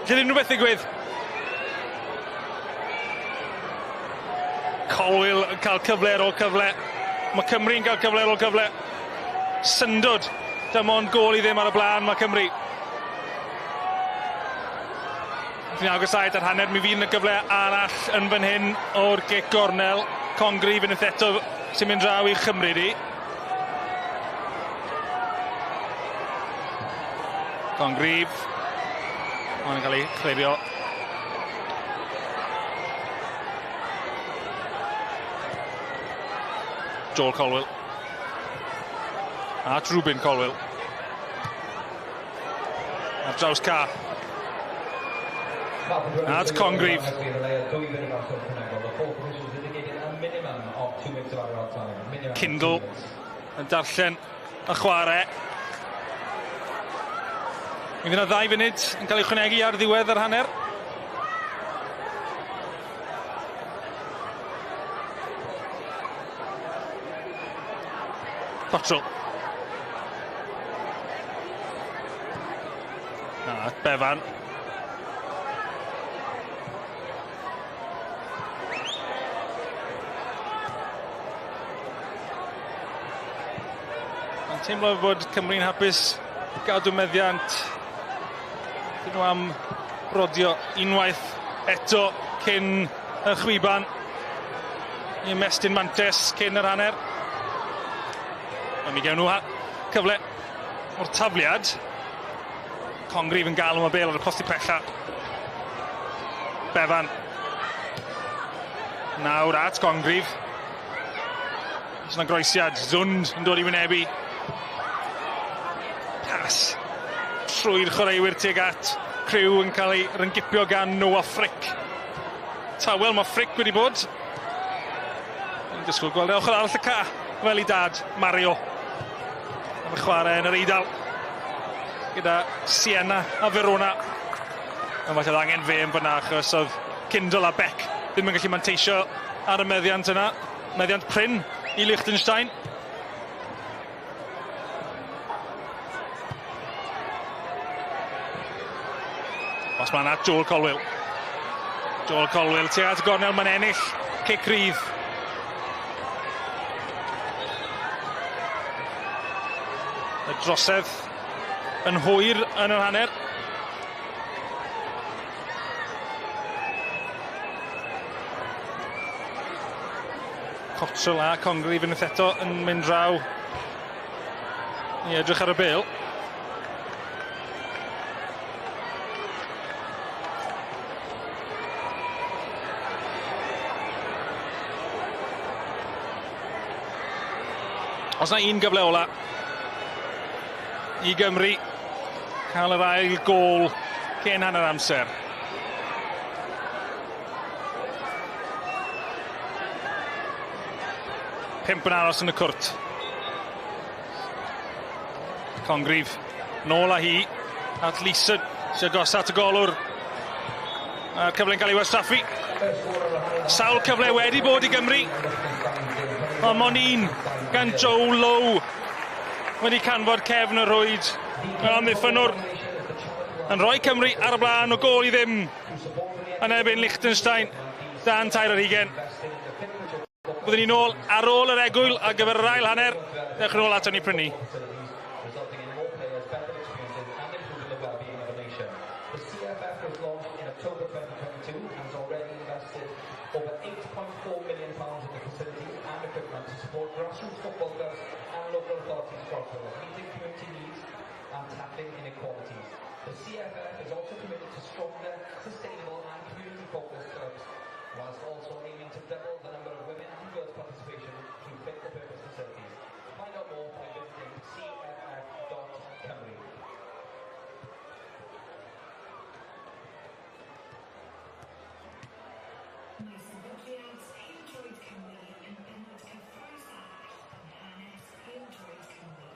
lle ddim rhywbeth ddigwydd. Colwill yn cael cyfle ar ôl cyfle. Mae Cymru'n cael cyfle ar ôl cyfle. Syndod, dim ond gôl i ddim ar y blaen mae Cymru. Ni'n agosáu at yr hanner, mi fydd yna gyfle arall yn fan hyn o'r gic gornel. Congreve unwaith eto sy'n mynd draw i Chymru di. Congreve. Mae'n cael ei chlirio. Joel Colwill. At Rubin Colwill. Ar draws ca. At Congreve. Kindle yn darllen y chwarae. Mi fydd yna 2 funud yn cael ei chwnegu ar ddiwedd yr hanner. Cottrell. A Bevan. Mae'n teimlo fod Cymru'n hapus gadw meddiant. Dyn nhw am rodio unwaith eto cyn y chwiban i ymestyn mantes cyn yr hanner. Ond mi gewn nhw cyfle o'r tafliad. Congreve yn galw am y bêl ar y posti pella. Bevan. Nawr at Congreve. Oes yna groesiad, Zund yn dod i wynebu. Pas trwy'r chwaraewyr tuag at Crew yn cael ei ryngipio gan Noah Frick. Tawel mae Frick wedi bod. Yn disgwyl gweld e ochr arall y ca, fel i dad, Mario. Am y chwarae yn yr Eidal gyda Siena a Verona. Ond falle oedd angen fe yn fyna achos oedd Kindle a Beck ddim yn gallu manteisio ar y meddiant yna. Meddiant prin i Liechtenstein. Os mae'n at Joel Colwill. Joel Colwill tuag at y gornel, mae'n ennill cic rydd. Y drosedd yn hwyr yn yr hanner. Cottrell a Congreve unwaith eto yn mynd draw i edrych ar y bêl. Os na un gyfle ola i Gymru cael yr ail gôl cyn hanner amser. Pump yn aros yn y cwrt. Congreve nôl â hi at Leeson sy'n agos at y golwr. A'r cyfle'n cael ei wastraffu. Sawl cyfle wedi bod i Gymru. Ond mond un gan Joe Lowe wedi canfod cefn y rhwyd. Yr amddiffynnwr yn rhoi Cymru ar y blaen o gôl i ddim yn erbyn Liechtenstein dan 23. Byddwn ni nôl ar ôl yr egwyl ar gyfer yr ail hanner. Dewch yn ôl aton ni pryd 'ny. The CFF was launched in October 2022 and has already invested over £8.4 million in the facilities and equipment to support grassroots football clubs and local authorities across Wales, meeting community needs and tackling inequalities. The CFF is also committed to stronger, sustainable and community-focused clubs, whilst also aiming to double the number of women and girls participation through fit-for-purpose facilities. Find out more by visiting cff.cymru. Mae sefydliad Pêl-droed Cymru yn bennod cyffrous arall yn hanes Pêl-droed Cymru.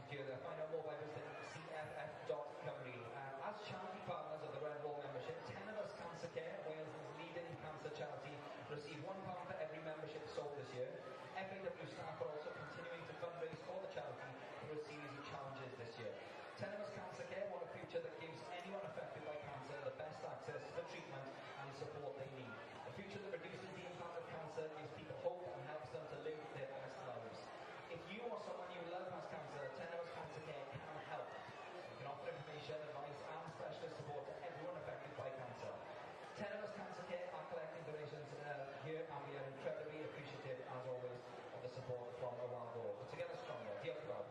here. Find out more by visiting cff.cymru. As charity partners of the Red Wall membership, Tenovus Cancer Care, Wales' leading cancer charity, received £1 for every membership sold this year. FAW staff are also continuing to fundraise for the charity through a series of challenges this year. Tenovus Cancer Care want a future that gives anyone affected by cancer the best access to the treatment and support they need. A future that reduces the impact of cancer, gives people hope and helps them to live their best lives. If you or someone you love has cancer, Tenovus Cancer Care can help. We can offer information, advice and specialist support to everyone affected by cancer. Tenovus Cancer Care are collecting donations here, and we are incredibly appreciative, as always, of the support from Y Gof. Together stronger. Diolch yn fawr.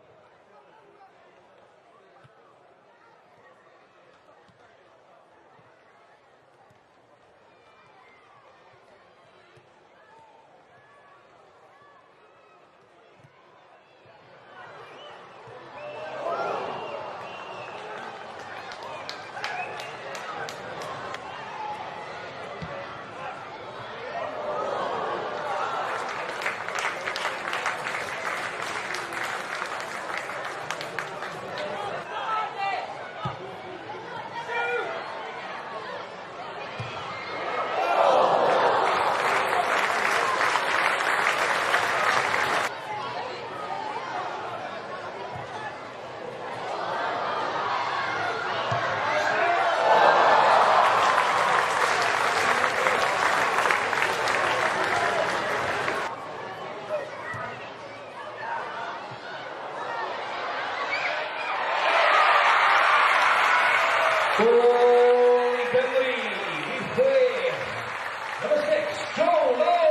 Gôl i Gymru, rhif 6, number 6, Joe Lowe.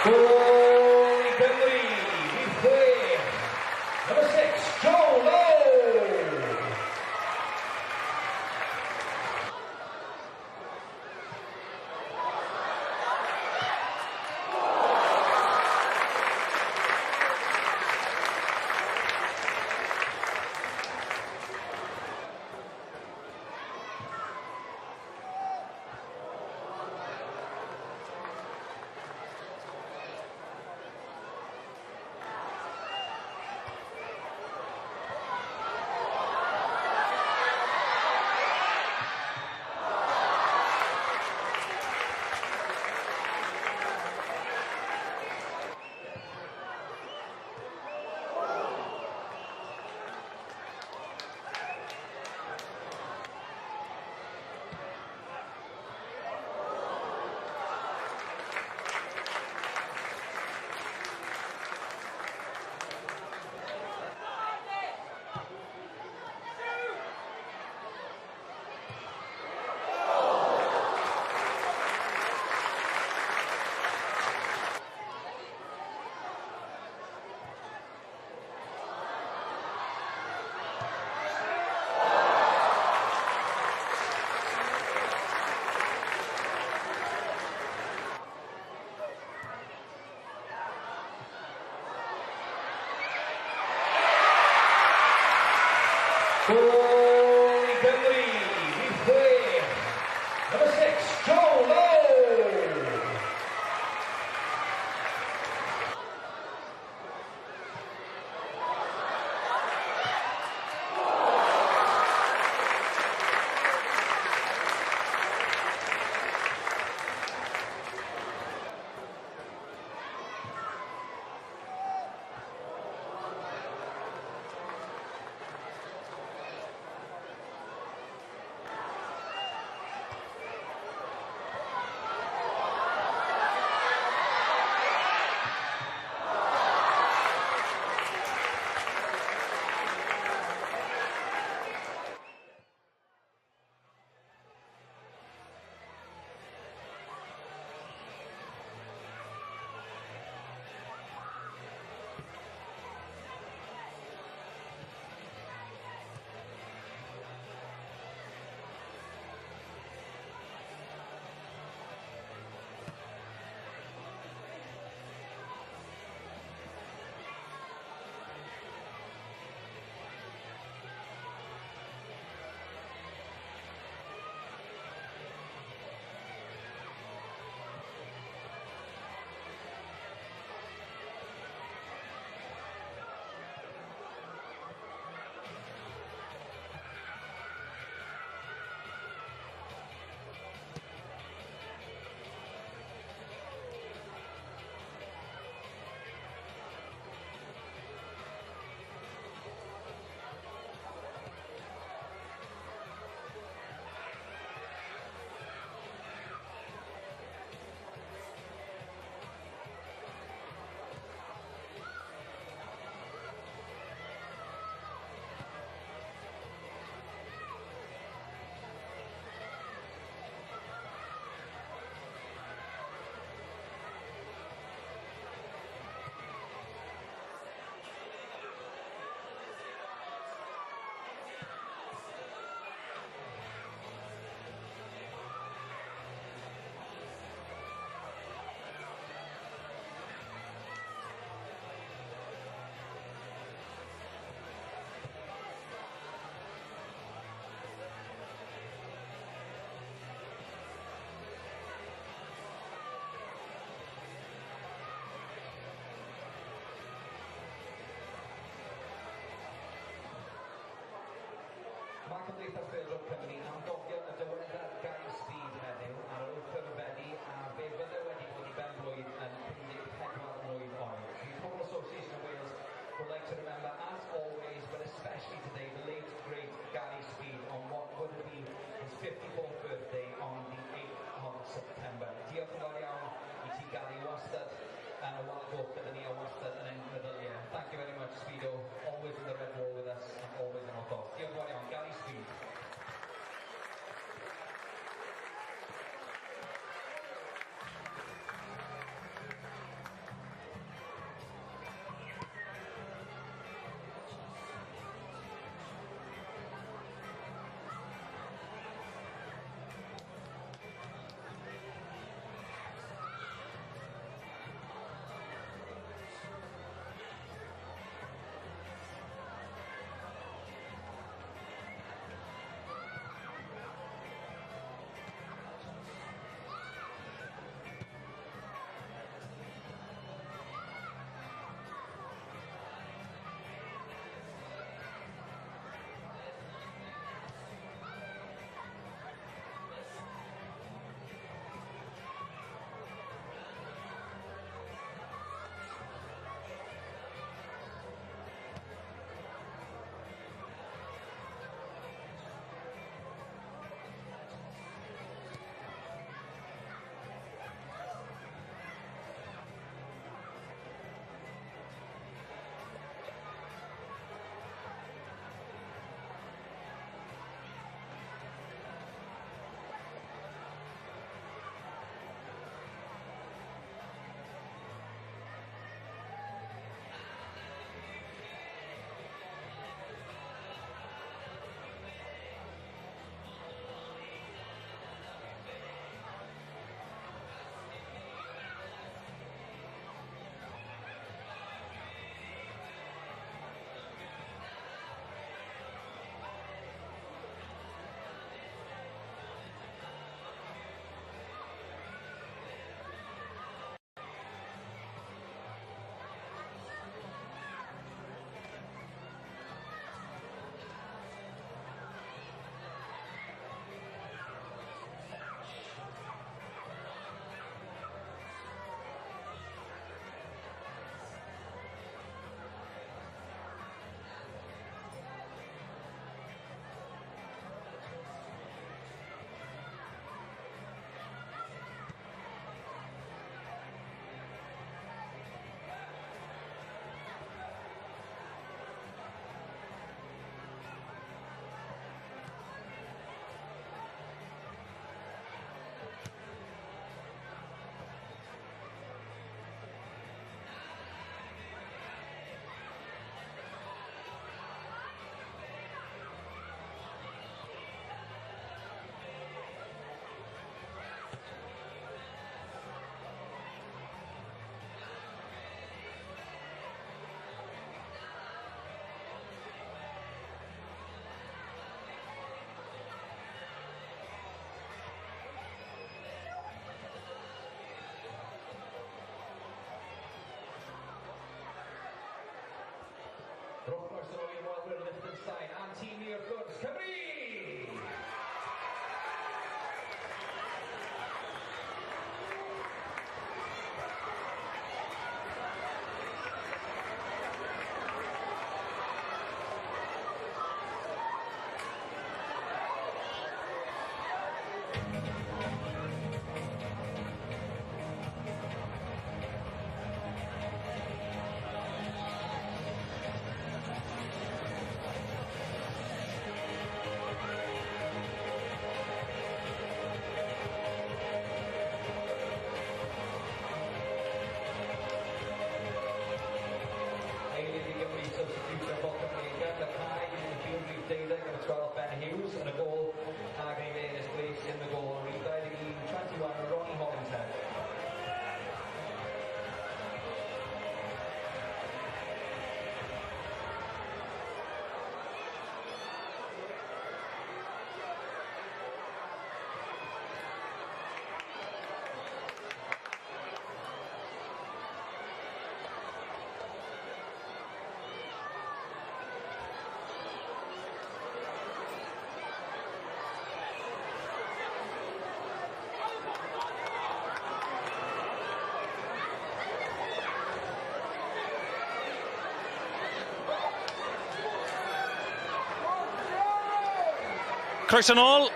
Gôl i Gymru, rhif 6, number 6, Joe Lowe. Gôl i Gymru, rhif 6. Number 6, Joe Lowe. Croeso nôl i ymwelwyr Liechtenstein a'n tîm ni wrth gwrs, Cymru! Eilydd i Gymru substitution for Cymru yn gyda Cae yn y tîm rhif 12 number 12 Ben Hughes yn y gôl ac yn ei le in his place in the goal rhif 21 21 Ronnie Hollingshead. Croeso nôl.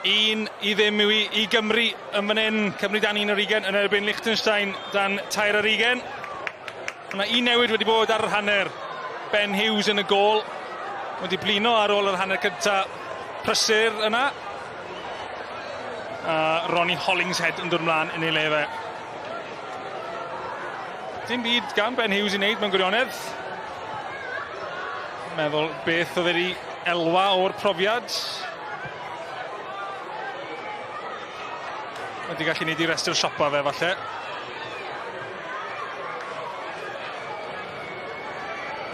1-0 yw i i Gymru yn fan hyn. Cymru dan 1 ar 20 yn erbyn Liechtenstein dan 3 ar 20. Mae un newid wedi bod ar yr hanner. Ben Hughes yn y gôl. Wedi blino ar ôl yr hanner cynta prysur yna. A Ronnie Hollingshead yn dod ymlaen yn ei le fe. Dim byd gan Ben Hughes i wneud mewn gwirionedd. Meddwl beth oedd wedi elwa o'r profiad. Wedi gallu neud i restr siopa fe falle.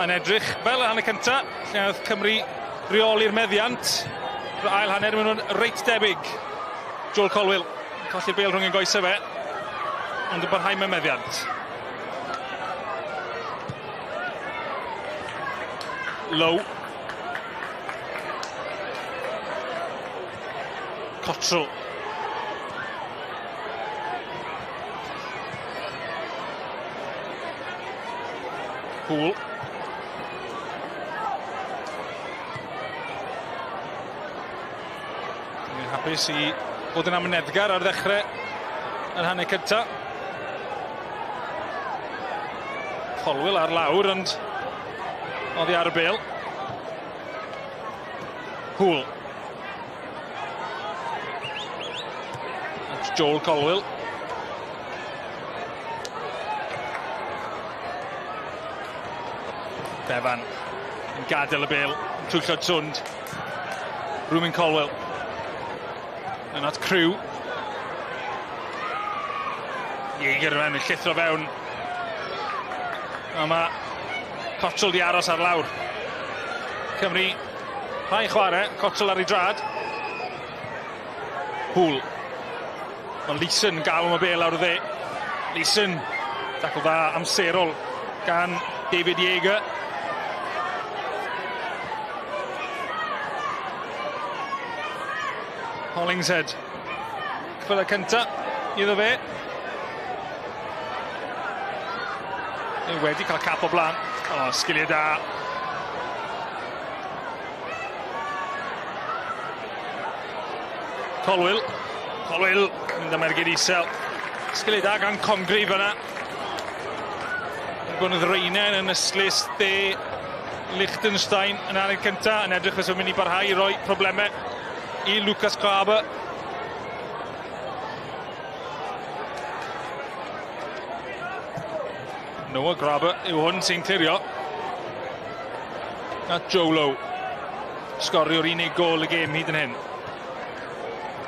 Yn edrych fel y hanner cynta, lle oedd Cymru reoli'r meddiant. Yr ail hanner, maen nhw'n reit debyg. Joel Colwill yn colli'r bêl rhwng ei goesau fe, ond yn parhau mewn meddiant. Low. Cottrell. Poole. Ni'n hapus i fod yn amyneddgar ar ddechrau yr hanner cynta. Colwill ar lawr, ond oddi ar y bêl. Poole. That's Joel Colwill. Bevan yn gadael y bêl, yn twyllo Tund. Rwy'n Colwill. Yn at Crew. Jaeger yn llithro fewn. A mae Cottrell di aros ar lawr. Cymru, rhai chwarae, Cottrell ar ei drad. Poole. Mae Leeson yn galw am y bêl lawr y dde. Leeson, dacl dda amserol gan David Jaeger. Hollingshead. Cyfle cynta iddo fe. E wedi cael cap o blaen. O, oh, sgiliau da. Colwill. Colwill, mynd am ergyd isel. Sgiliau da gan Congreve yna. Er bod yn ddraenen yn ystlys de Liechtenstein yn hanner cynta yn edrych fel mynd i barhau i roi problemau i Lucas Graber. Noah Graber yw hwn sy'n clirio. A Joe Lowe. Sgorio'r unig gôl y gêm hyd yn hyn.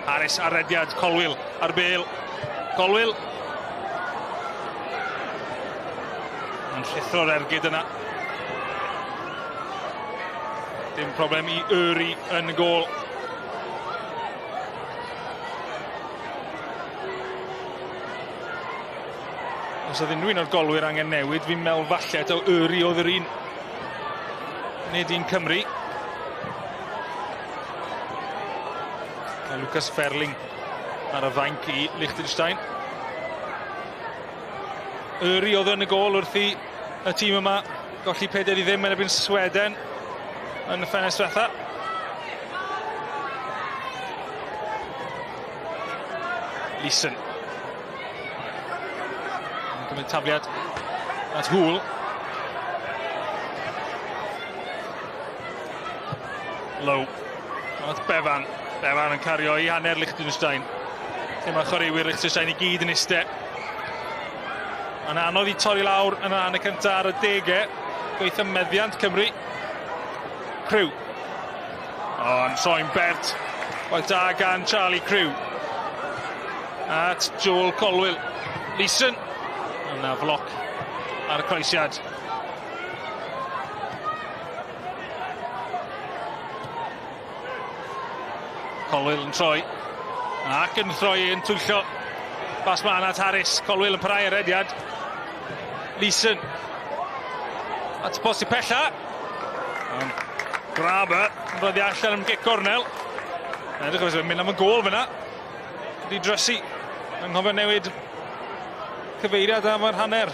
Harris ar rediad, Colwill ar bêl. Colwill. Yn llithro'r ergyd yna. Dim problem i Uri yn y gôl. Os oedd unrhyw un o'r golwyr angen newid, fi'n meddwl falle taw Uri oedd yr un. nid un Cymru. A Lucas Ferling ar y fainc i Liechtenstein. Uri oedd yn y gôl wrth i y tîm yma golli 4-0 yn erbyn Sweden yn y ffenest diwetha. Leeson. Yn cymryd tafliad at Hŵl. Low. At Bevan. Bevan yn cario i hanner Liechtenstein. Lle mae chwaraewyr Liechtenstein i gyd yn iste. Mae'n anodd i torri lawr yn y hanner cyntaf ar y degau. Gweithio meddiant Cymru. Crew. O, yn troi'n bert. Gwaith da gan Charlie Crew. At Joel Colwill. Leeson. Yna floc ar y croesiad. Colwill yn troi. Ac yn troi yn twyllo. Bas mlaen at Harris. Colwill yn parhau ar rediad. Leeson. At y post i pella. Graber yn rhoi allan am gic gornel. Edrych os yw'n mynd am y gôl fyna. Wedi drysu. Anghofio newid cyfeiriad am yr hanner.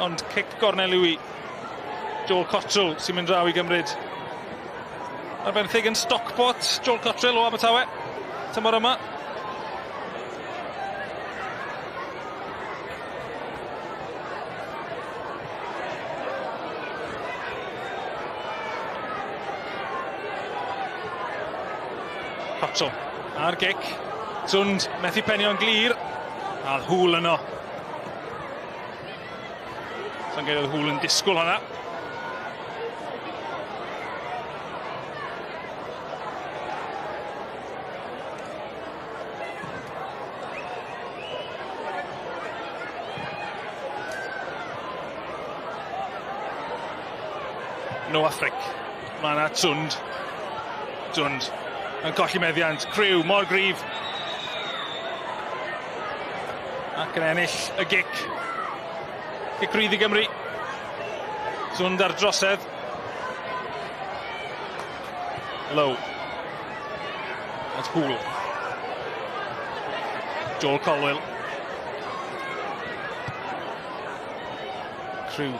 Ond cic gornel yw i Joel Cottrell sy'n mynd draw i gymryd. Ar benthyg yn Stockport, Joel Cottrell o Abertawe. Tymor yma. Cottrell ar gic. Sund methu penio'n glir. A Hŵl yno. Sa'n gael oedd Hŵl yn disgwyl hwnna. Noah Frick. Mae yna Sund. Sund yn colli meddiant. Crew mor gryf. Ac yn ennill y gic. Gic rydd i Gymru. Sund ar drosedd. Low. At Hŵl. Joel Colwill. Crew.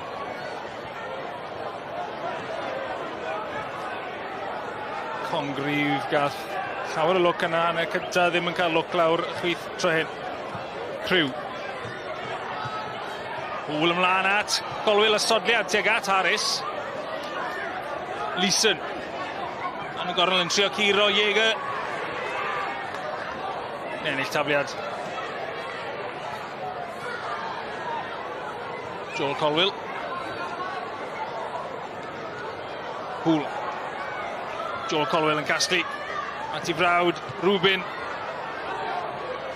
Congreve gath llawer o lwc yna, yn y cyntaf ddim yn cael lwc lawr chwith tro hyn. Crew. Hŵl ymlaen at Colwill, y sodliad tuag at Harris. Leeson. Yn y gornel yn trio curo Jaeger. Ennill tafliad. Joel Colwill. Hŵl. Joel Colwill yn casglu. At i frawd, Rubin.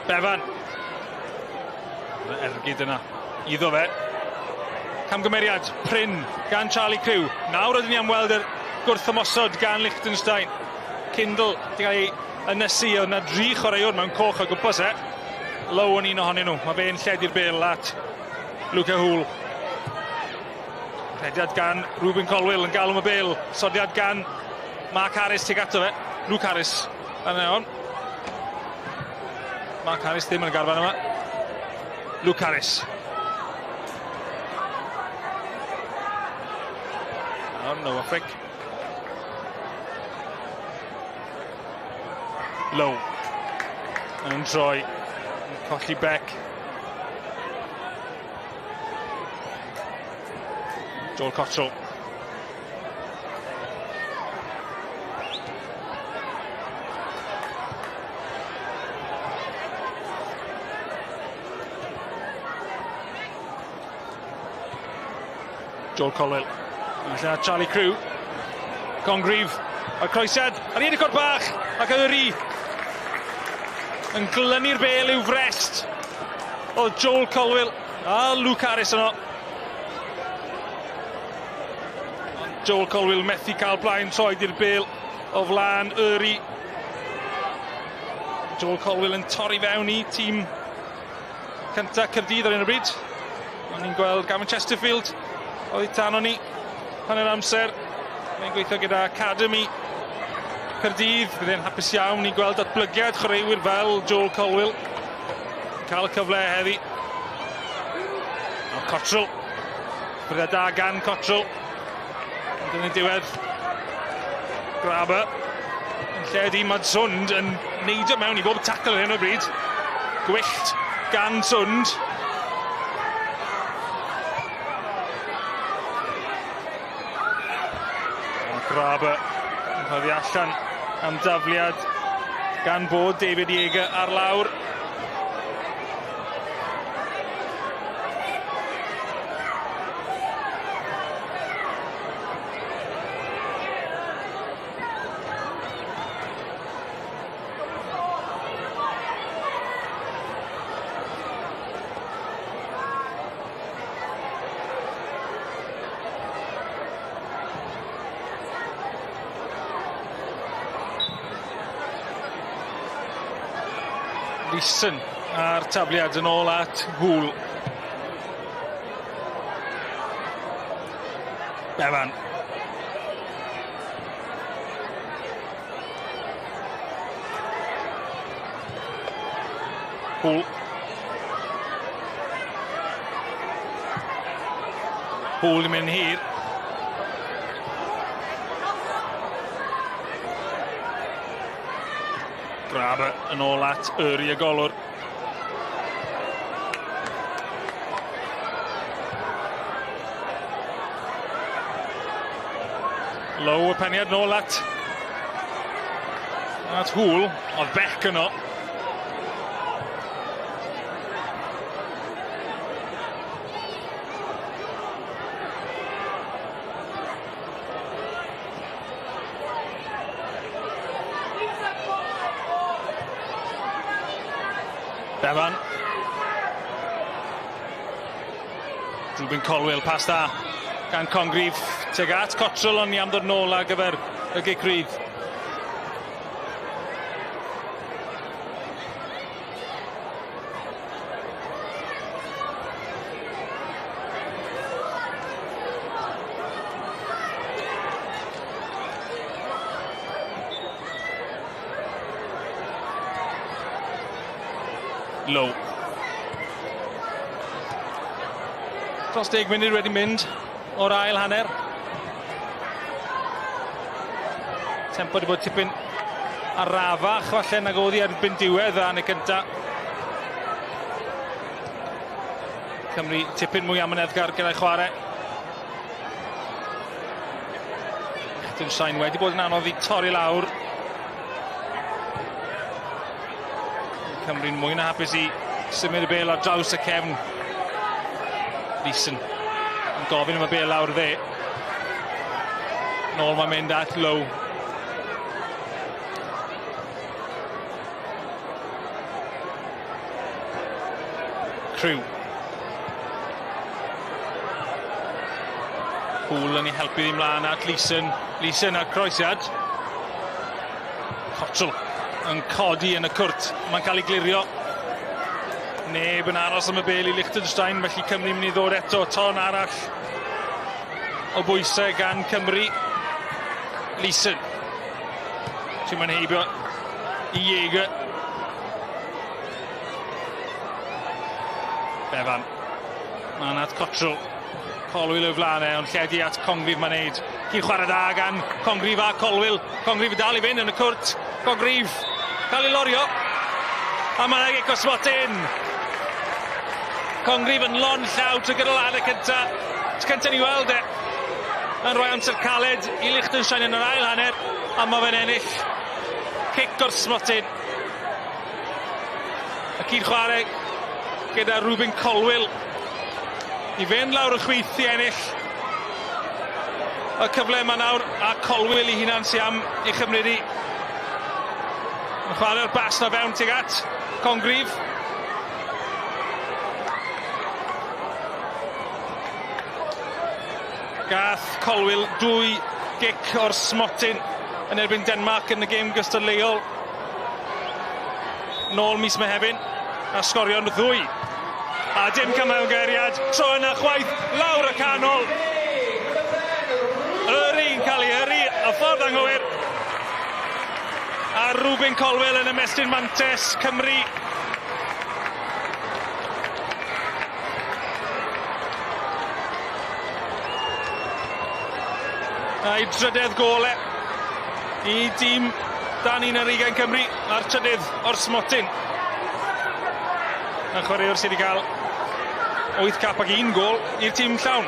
Bevan. Ergyd yna. Iddo fe. Camgymeriad prin gan Charlie Crew. Nawr ydyn ni am weld yr gwrthymosod gan Liechtenstein. Kindle di gael ei ynysu. Oedd yna dri chwaraewr mewn coch o gwmpas e. Low yn un ohonyn nhw. Mae fe'n lledu'r bel at Luca Hŵl. Rhediad gan Ruben Colwill yn galw am y bel. Sodiad gan Mark Harris tuag ato fe. Luke Harris yn iawn. Mark Harris ddim yn y garfan yma. Luke Harris. Iawn, Noah Frick. Low. Yn troi. Colli Beck. Joel Cottrell. Joel Colwill. Allan at Charlie Crew. Congreve. Y croesiad ar un y bach ac Uri yn glynu'r bel i'w frest. Oedd Joel Colwill a Luke Harris yno. Joel Colwill methu cael blaen troed i'r bel o flaen Uri. Joel Colwill yn torri fewn i tîm cynta Caerdydd ar un o bryd. O'n i'n gweld Gavin Chesterfield oddi tan o'n ni. hanner amser. Mae'n gweithio gyda Academy Caerdydd. Bydd e'n hapus iawn i gweld datblygiad chwaraewyr fel Joel Colwill. Cael y cyfle heddi. A Cottrell. Bydde da gan Cottrell. Ond yn y diwedd, Graber. Yn lle di mae Sund yn neidio mewn i bob tackle ar hyn o bryd. Gwyllt gan Sund. Graber yn rhoddi allan am dafliad gan bod David Yeager ar lawr. Leeson a'r tafliad yn ôl at Hŵl. Bevan. Hŵl. Hŵl yn mynd hir. Graber yn ôl at Uri y golwr. Low y peniad nôl at Hŵl, oedd Beck yno. Bevan. Reuben Colwill, pas da gan Congreve tuag at Cottrell, ond ni am ddod nôl ar gyfer y gic rydd. Low. Dros 10 munud wedi mynd o'r ail hanner. Tempo wedi bod tipyn arafach falle nag oedd hi erbyn diwedd a yn y cynta. Cymru tipyn mwy amyneddgar gyda'i chwarae. Liechtenstein wedi bod yn anodd i torri lawr. Cymru'n mwy na hapus i symud y bêl ar draws y cefn. Leeson yn gofyn am y bêl lawr dde. Nôl mae'n mynd at Low. Crew. Hŵl yn ei helpu ddim mlaen at Leeson. Leeson ar croesiad. Cottrell yn codi yn y cwrt. Mae'n cael ei glirio. Neb yn aros am y bêl i Liechtenstein, felly Cymru mynd i ddod eto. Ton arall o bwysau gan Cymru. Leeson. Ti'n mynd heibio i Jäger. Bevan. Mae'n at Cottrell. Colwill o'i flaen e, ond lledu at Congreve mae'n neud. Cyn chwarae da gan Congreve a Colwill. Congreve yn dal i fynd yn y cwrt. Congreve cael ei lorio. A mae'n gic o smotyn. Congreve yn lon llaw trwy gydol hanner cynta. Tro cynta ni weld e. Yn rhoi amser caled i Liechtenstein yn yr ail hanner. A mae fe'n ennill. Cic o'r smotyn. Y cyd chwarae gyda Reuben Colwill i fynd lawr y chwith i ennill y cyfle yma nawr, a Colwill i hunan sy am ei chymryd i. Yn chwarae'r bas na fewn tuag at Congreve. Gath Colwill 2 gic o'r smotyn yn erbyn Denmark yn y gêm gystadleuol nôl mis Mehefin, a sgorio'n 2. A dim camgymeriad, tro yna chwaith, lawr y canol. Yrru'n cael ei yrru y ffordd anghywir. A Rubin Colwill yn ymestyn mantes Cymru. A'i drydedd gol e i dîm dan 21 Cymru a'r trydydd o'r smotyn. Y chwaraewr sydd wedi cael 8 cap ac 1 gol i'r tîm llawn.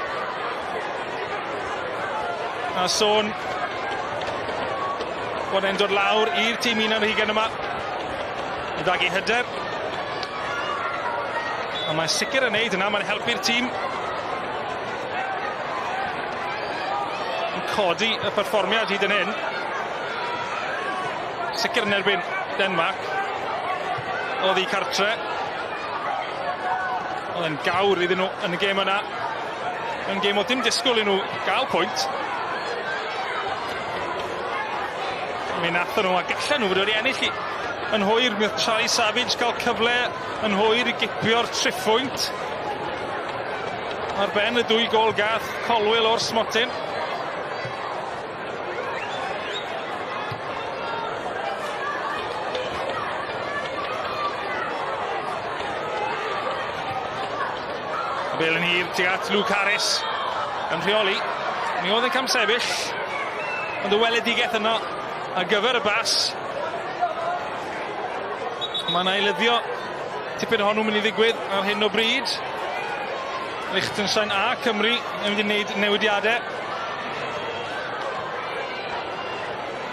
A sôn bod e'n dod lawr i'r tîm 21 yma i fagu hyder. A mae'n sicr yn neud yna, mae'n helpu'r tîm. Yn codi y perfformiad hyd yn hyn. Sicr yn erbyn Denmark. Oddi cartre. Oedd e'n gawr iddyn nhw yn y gêm yna. Yn gêm oedd dim disgwyl i nhw gael pwynt. Mi nathon nhw a gallen nhw fod wedi ennill hi yn hwyr. Mi oedd Charlie Savage gael cyfle yn hwyr i gipio'r triphwynt. Ar ben y dwy gol gath Colwill o'r smotyn. Bel yn hir tuag at Luke Harris yn rheoli. Mi oedd yn camsefyll, ond y weledigaeth yno ar gyfer y bas. Mae'n ailyddio tipyn ohonw mynd i ddigwydd ar hyn o bryd. Liechtenstein a Cymru yn mynd i wneud newidiadau.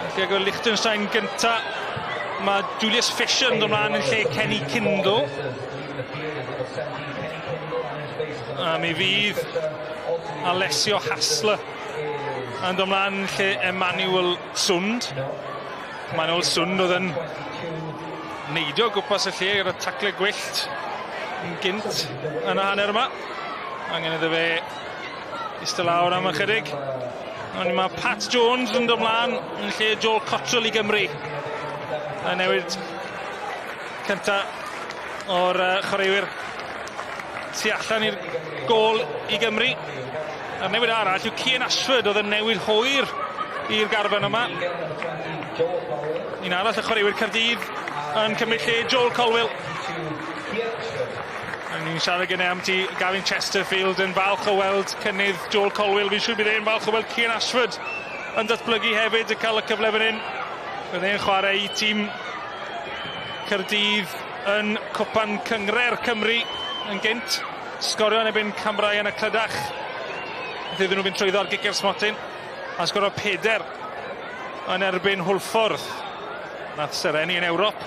Felly ag o Liechtenstein gynta, mae Julius Fischer yn dod mlaen yn lle Kenny Kindle. A mi fydd Alessio Hassler yn dod mlaen yn lle Emmanuel Sund. Emmanuel Sund oedd yn neidio o gwmpas y lle gyda tacle gwyllt yn gynt yn y hanner yma. Angen iddo fe eistedd lawr am ychydig. Ond mae Pat Jones yn dod mlaen yn lle Joel Cottrell i Gymru. A newid cynta o'r chwaraewyr tu allan i'r gôl i Gymru. A'r newid arall yw Cian Ashford oedd yn newid hwyr i'r garfan yma. Un arall y chwaraewyr Caerdydd yn cymryd lle Joel Colwill. A ni'n siarad gyda am ti Gavin Chesterfield yn falch o weld cynnydd Joel Colwill. Fi'n siŵr bydd e'n falch o weld Cian Ashford yn datblygu hefyd yn cael y cyfle fan hyn. Bydd e'n chwarae i tîm Caerdydd yn Cwpan Cynghrair Cymru yn gynt. Sgorio yn erbyn Cambrau yn y Clydach. Wrth iddyn nhw fynd trwyddo ar gic i'r smotyn. A sgorio 4 yn erbyn Hwlffordd. Nath sereni yn Ewrop.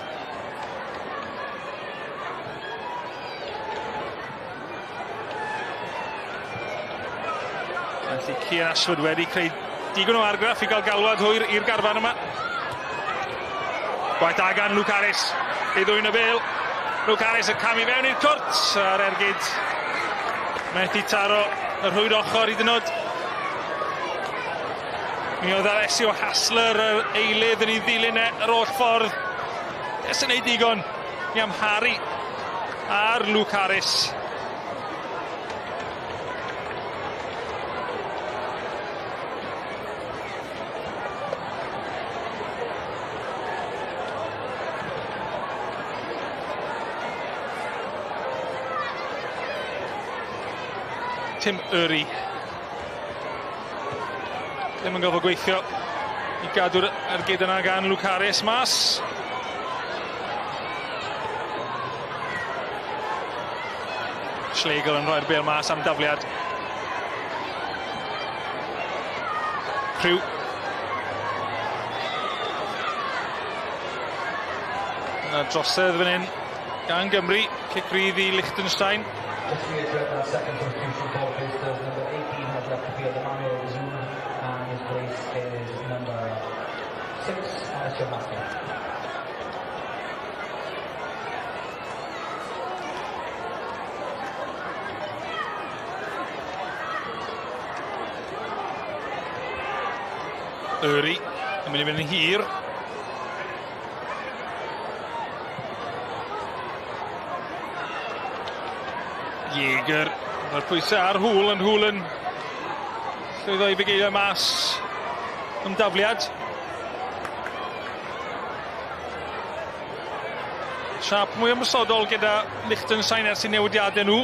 Felly Cian Ashford wedi creu digon o argraff i gael galwad hwyr i'r garfan yma. Gwaith da gan Luke Harris i ddwyn y bêl. Luke Harris yn camu fewn i'r cwrt a'r ergyd methu taro y rhwyd ochr hyd yn oed. Mi oedd Alessio Hassler yr eilydd yn ei ddilyn e yr holl ffordd. Jyst yn ei digon i amharu ar Luke Harris. Tim Uri. Ddim yn gofod gweithio i gadw'r ergyd yna gan Luke Harris mas. Schlegel yn rhoi'r bêl mas am dafliad. Rhyw. Yna drosedd fan hyn gan Gymru. Cic rydd i Liechtenstein. Just to reiterate that second substitution for the visitors, number 18 has left the field, Emmanuel Zoom, and his place is number 6, Alessio Hassler. Uri yn mynd i fynd yn hir. Jäger, mae'r pwysau ar Hŵl, ond Hŵl yn Llwyddo i fugeilio mas ymdafliad. Siap mwy ymosodol gyda Liechtenstein ers i newidiadau nhw.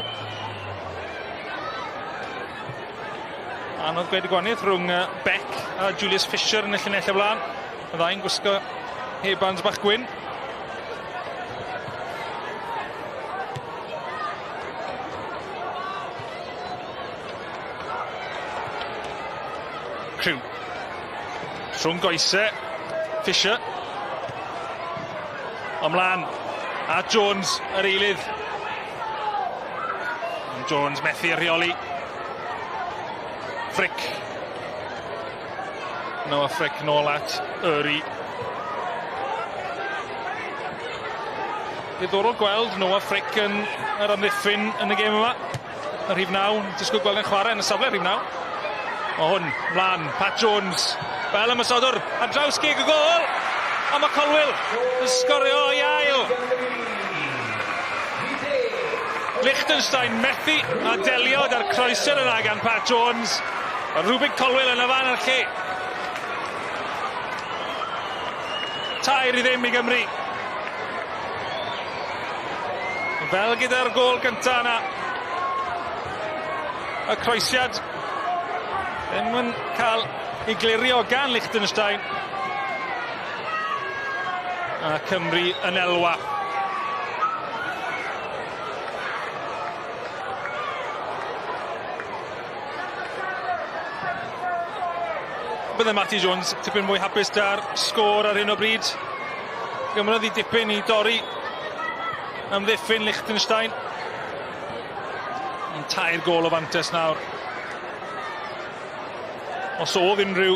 Anodd gweud y gwahaniaeth rhwng Beck a Julius Fischer yn y llinell o flaen. Y ddau'n gwisgo headbands bach gwyn. Crew. Rhwng goese, Fisher. Ymlaen. A Jones, yr eilydd. Jones methu rheoli. Frick. Noah Frick nôl at Uri. Diddorol gweld Noah Frick yn yr amddiffyn yn y gêm yma. Y rhif 9, disgwyl gweld yn chwarae yn y safle rhif 9. O hwn, mlaen, Pat Jones, fel ymosodwr, ar draws gig y gôl! A mae Colwill yn sgorio i ail. Liechtenstein methu a delio da'r croesiad yna gan Pat Jones. A Rubik Colwill yn y fan a'r lle. 3-0 i Gymru. Fel gyda'r gôl gyntaf yna. Y croesiad ddim yn cael ei glirio gan Liechtenstein. A Cymru yn elwa. Bydde Matty Jones tipyn mwy hapus da'r sgôr ar hyn o bryd. Gymrodd i dipyn i dorri amddiffyn Liechtenstein. Yn 3 gôl o fantes nawr. Os oedd unrhyw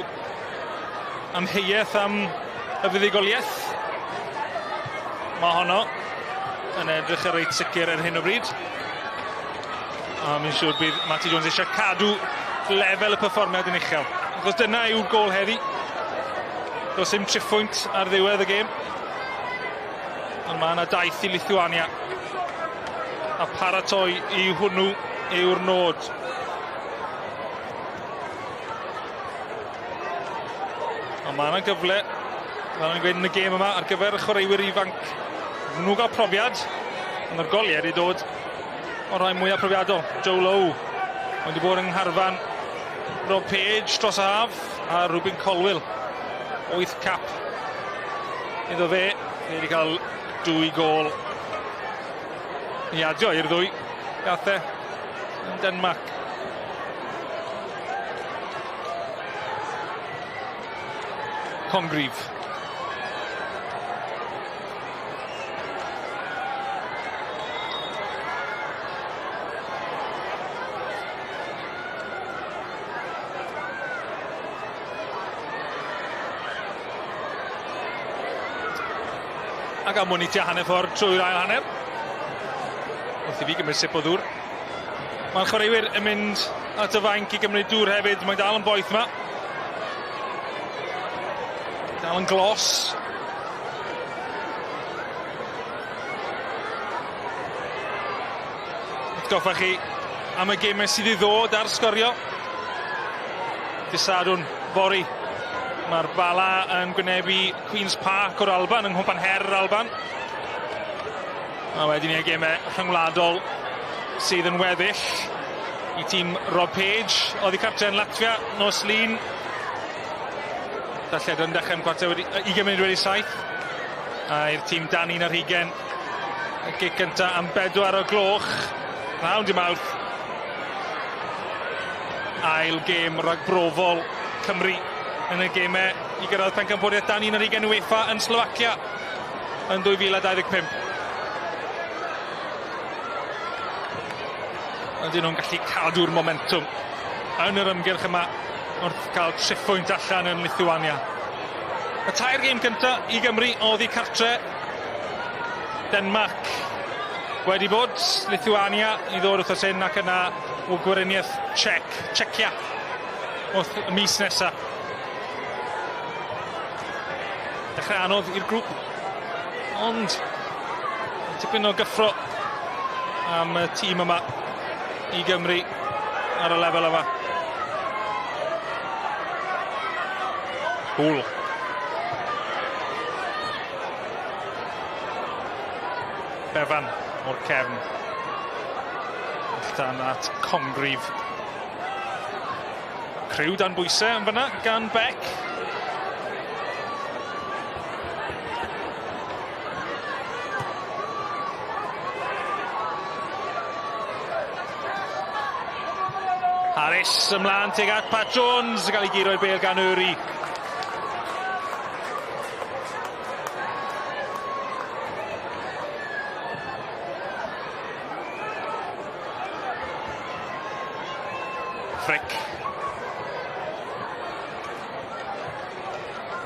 amheuaeth am y fuddugoliaeth, mae honno yn edrych yn reit sicr ar hyn o bryd. A mi'n siŵr bydd Matty Jones eisiau cadw lefel y perfformiad yn uchel. Achos dyna yw'r gôl heddi. Does dim triphwynt ar ddiwedd y gêm. Ond mae yna daith i Lithuania. A paratoi i hwnnw yw'r nod. Ond mae yna gyfle, fel o'n i'n gweud yn y gêm yma, ar gyfer y chwaraewyr ifanc. Nhw gael profiad, ond mae'r goliau wedi dod o'r rhai mwyaf profiadol. Joe Lowe wedi bod yng ngharfan Rob Page dros y haf, a Rubin Colwill, 8 cap iddo fe. Fe wedi cael 2 gôl i adio i'r ddwy gath e yn Denmark. Congreve. Ac am wn i tua hanner ffordd trwy'r ail hanner. Wrth i fi gymryd sip o ddŵr. Mae'r chwaraewyr yn mynd at y fainc i gymryd dŵr hefyd. Mae'n dal yn boeth yma. Dal yn glos. Atgoffa chi am y gemau sydd i ddod ar Sgorio. Dydd Sadwrn, fory. Mae'r Bala yn gwynebu Queen's Park o'r Alban yng Nghwpan Her yr Alban. A wedyn y gemau rhyngwladol sydd yn weddill i tîm Rob Page. Oddi cartre yn Latvia nos Lun. Darlledwr yn dechrau am 6:45. A i'r tîm dan 21, y gic gynta am 4 o gloch. Rownd i Mawrth. Ail gêm ragbrofol Cymru yn y gemau i gyrraedd pencampwriaeth dan 21 UEFA yn Slovacia yn 2025. Ydyn nhw'n gallu cadw'r momentwm yn yr ymgyrch yma wrth cael triphwynt allan yn Lithuania. Y tair gêm gynta i Gymru oddi cartre. Denmark wedi bod, Lithuania i ddod wrth hyn ac yna o Gweriniaeth Czech, Czechia wrth y mis nesa. Dechrau anodd i'r grŵp, ond tipyn o gyffro am y tîm yma i Gymru ar y lefel yma. Poole. Bevan o'r cefn. Allan at Congreve. Criw dan bwysau yn fyna gan Beck. Harris ymlaen tuag at Pat Jones yn cael ei guro i'r bêl gan Uri. Frick.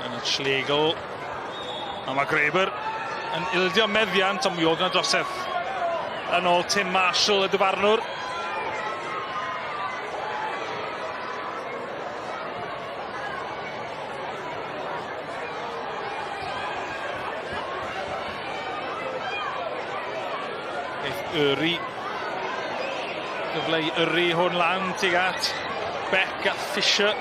Yn y Schlegel. A mae Graeber yn ildio meddiant, ond mi oedd yna drosedd. Yn ôl Tim Marshall, y dyfarnwr. Eith Uri. Gyfle i yrru hwn lan tuag at Beck a Fisher.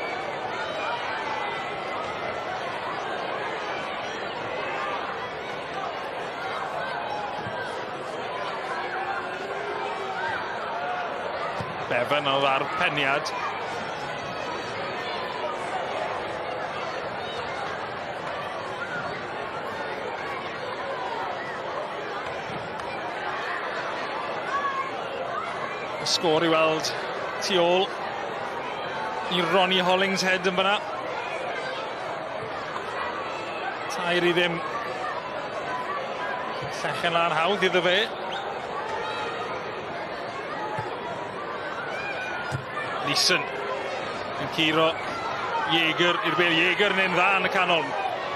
Bevan oedd ar peniad. Y sgôr i weld tu ôl i Ronnie Hollingshead yn fyna. 3-0. Llechen lan hawdd iddo fe. Leeson yn curo Jaeger i'r bel. Jaeger yn un dda yn y canol.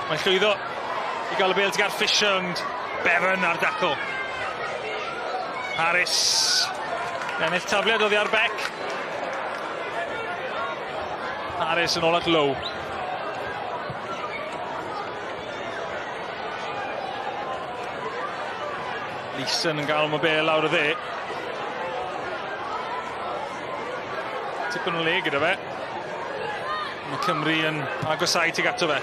Mae'n llwyddo i gael y bel tuag at Fisher, ond Bevan ar dacl. Harris. Ennill tafliad oddi ar Beck. Harris yn ôl at Lowe. Leeson yn gael y bel lawr y dde. Tipyn o le gyda fe. Mae Cymru yn agosau tuag ato fe.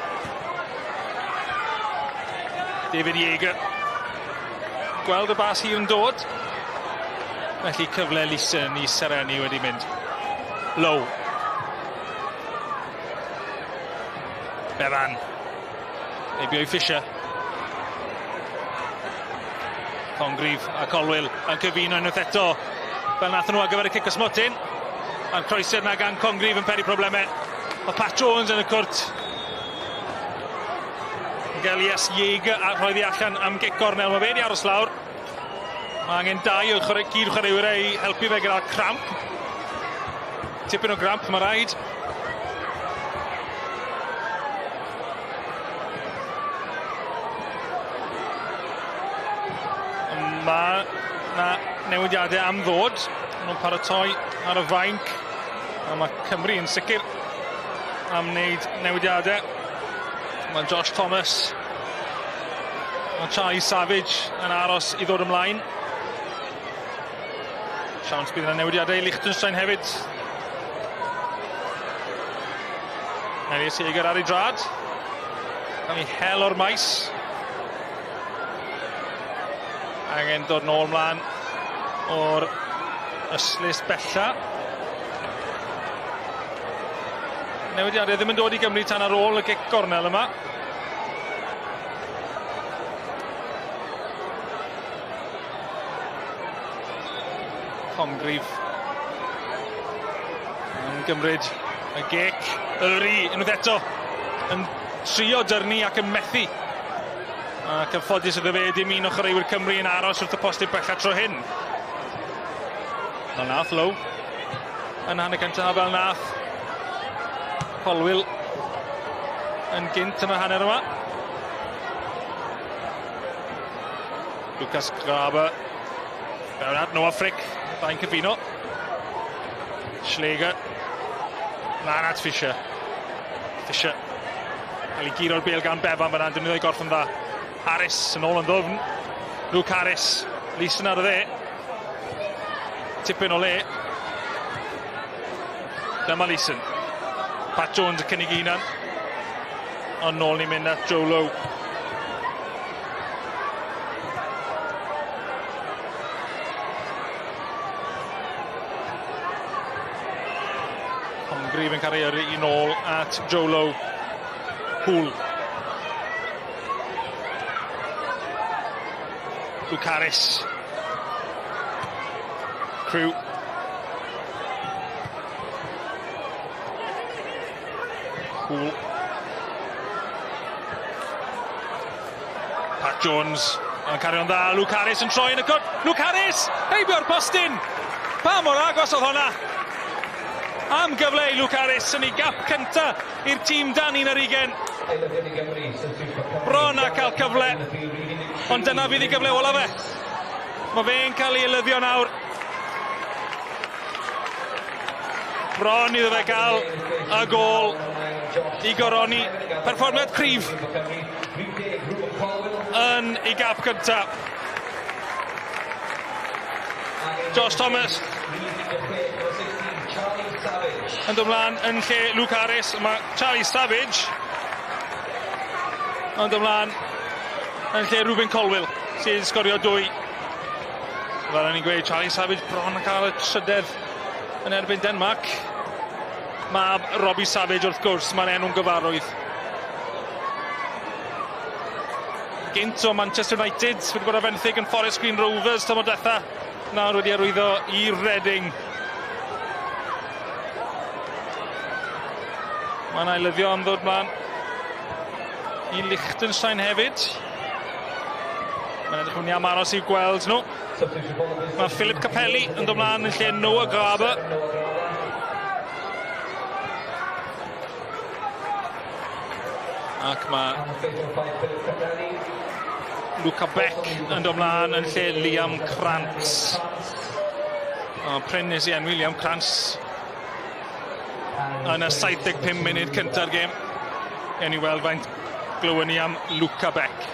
David Jaeger. Gweld y bas hir yn dod. Felly cyfle Leeson i Sereni wedi mynd. Lowe. Bevan. Heibio i Fisher. Congreve a Colwill yn cyfuno unwaith eto. Fel nath nhw ar gyfer y cic o smotyn. A'r croesiad na gan Congreve yn peri problemau. Mae Pat Jones yn y cwrt. Elias Jaeger a rhoi ddi allan am gic gornel. Mae fe wedi aros lawr. Mae angen dau o'r gyd chwaraewyr i helpu fe gyda'r cramp. Tipyn o gramp, mae rhaid. Mae na newidiadau am ddod. Maen nhw'n paratoi ar y fainc. A mae Cymru yn sicr am wneud newidiadau. Mae Josh Thomas a Charlie Savage yn aros i ddod ymlaen. Siawns bydd yna newidiadau i Liechtenstein hefyd. Elias Jaeger ar ei drad. Cael ei hel o'r maes. Angen dod nôl mlaen o'r ystlys bella. Newidiadau ddim yn dod i Gymru tan ar ôl y gic gornel yma. Congreve yn gymryd y gic. Uri unwaith eto yn trio dyrnu ac yn methu. Ac yn ffodus iddo fe, dim un o chwaraewyr Cymru yn aros wrth y postyn bella tro hyn. Fel nath Lowe yn hanner cyntaf, fel nath Colwill yn gynt yn y hanner yma. Lucas Graber. Fewn at Noah Frick, ddau'n cyfuno. Schläger. Lan at Fisher. Fisher. Cael ei guro'r bel gan Bevan fyna, defnyddio ei gorff yn dda. Harris yn ôl yn ddwfn. Luke Harris. Leeson ar y dde. Tipyn o le. Dyma Leeson. Pat Jones yn cynnig ei hunan. Ond nôl ni'n mynd at Joe Lowe. Congreve yn cael ei yrru i nôl at Joe Lowe. Poole. Lucaris. Crew. Poole. Pat Jones yn cario'n dda. Luke Harris yn troi yn y cwrt. Luke Harris! Heibio'r postyn! Pa mor agos oedd hwnna? Am gyfle i Luke Harris yn ei gap cynta i'r tîm dan 21. Bron a cael cyfle, ond dyna fydd ei gyfle ola fe. Mae fe'n cael ei eilyddio nawr. Bron iddo fe gael y gôl i goroni perfformiad cryf yn ei gap cyntaf. Josh Thomas yn dod mlaen yn lle Luke Harris. Mae Charlie Savage yn dod mlaen yn lle Ruben Colwill sy'n sgorio dwy. Fel o'n i'n gweud, Charlie Savage bron yn cael y trydedd yn erbyn Denmark. Mab Robbie Savage wrth gwrs, mae'n enw'n gyfarwydd. Gynt o Manchester United, wedi bod ar fenthyg yn Forest Green Rovers tymor diwetha, nawr wedi arwyddo i Reading. Mae'n ailyddio am ddod mlaen i Liechtenstein hefyd. Mae'n edrych yn am aros i'w gweld nhw. Mae Philip Capelli yn dod mlaen yn lle Noah Garber. Ac mae Luca Beck yn dod mlaen yn lle Liam Krantz. O, prin nes i enwi Liam Krantz yn y 75 munud cynta'r gêm. Gewn ni weld faint glywwn ni am Luca Beck.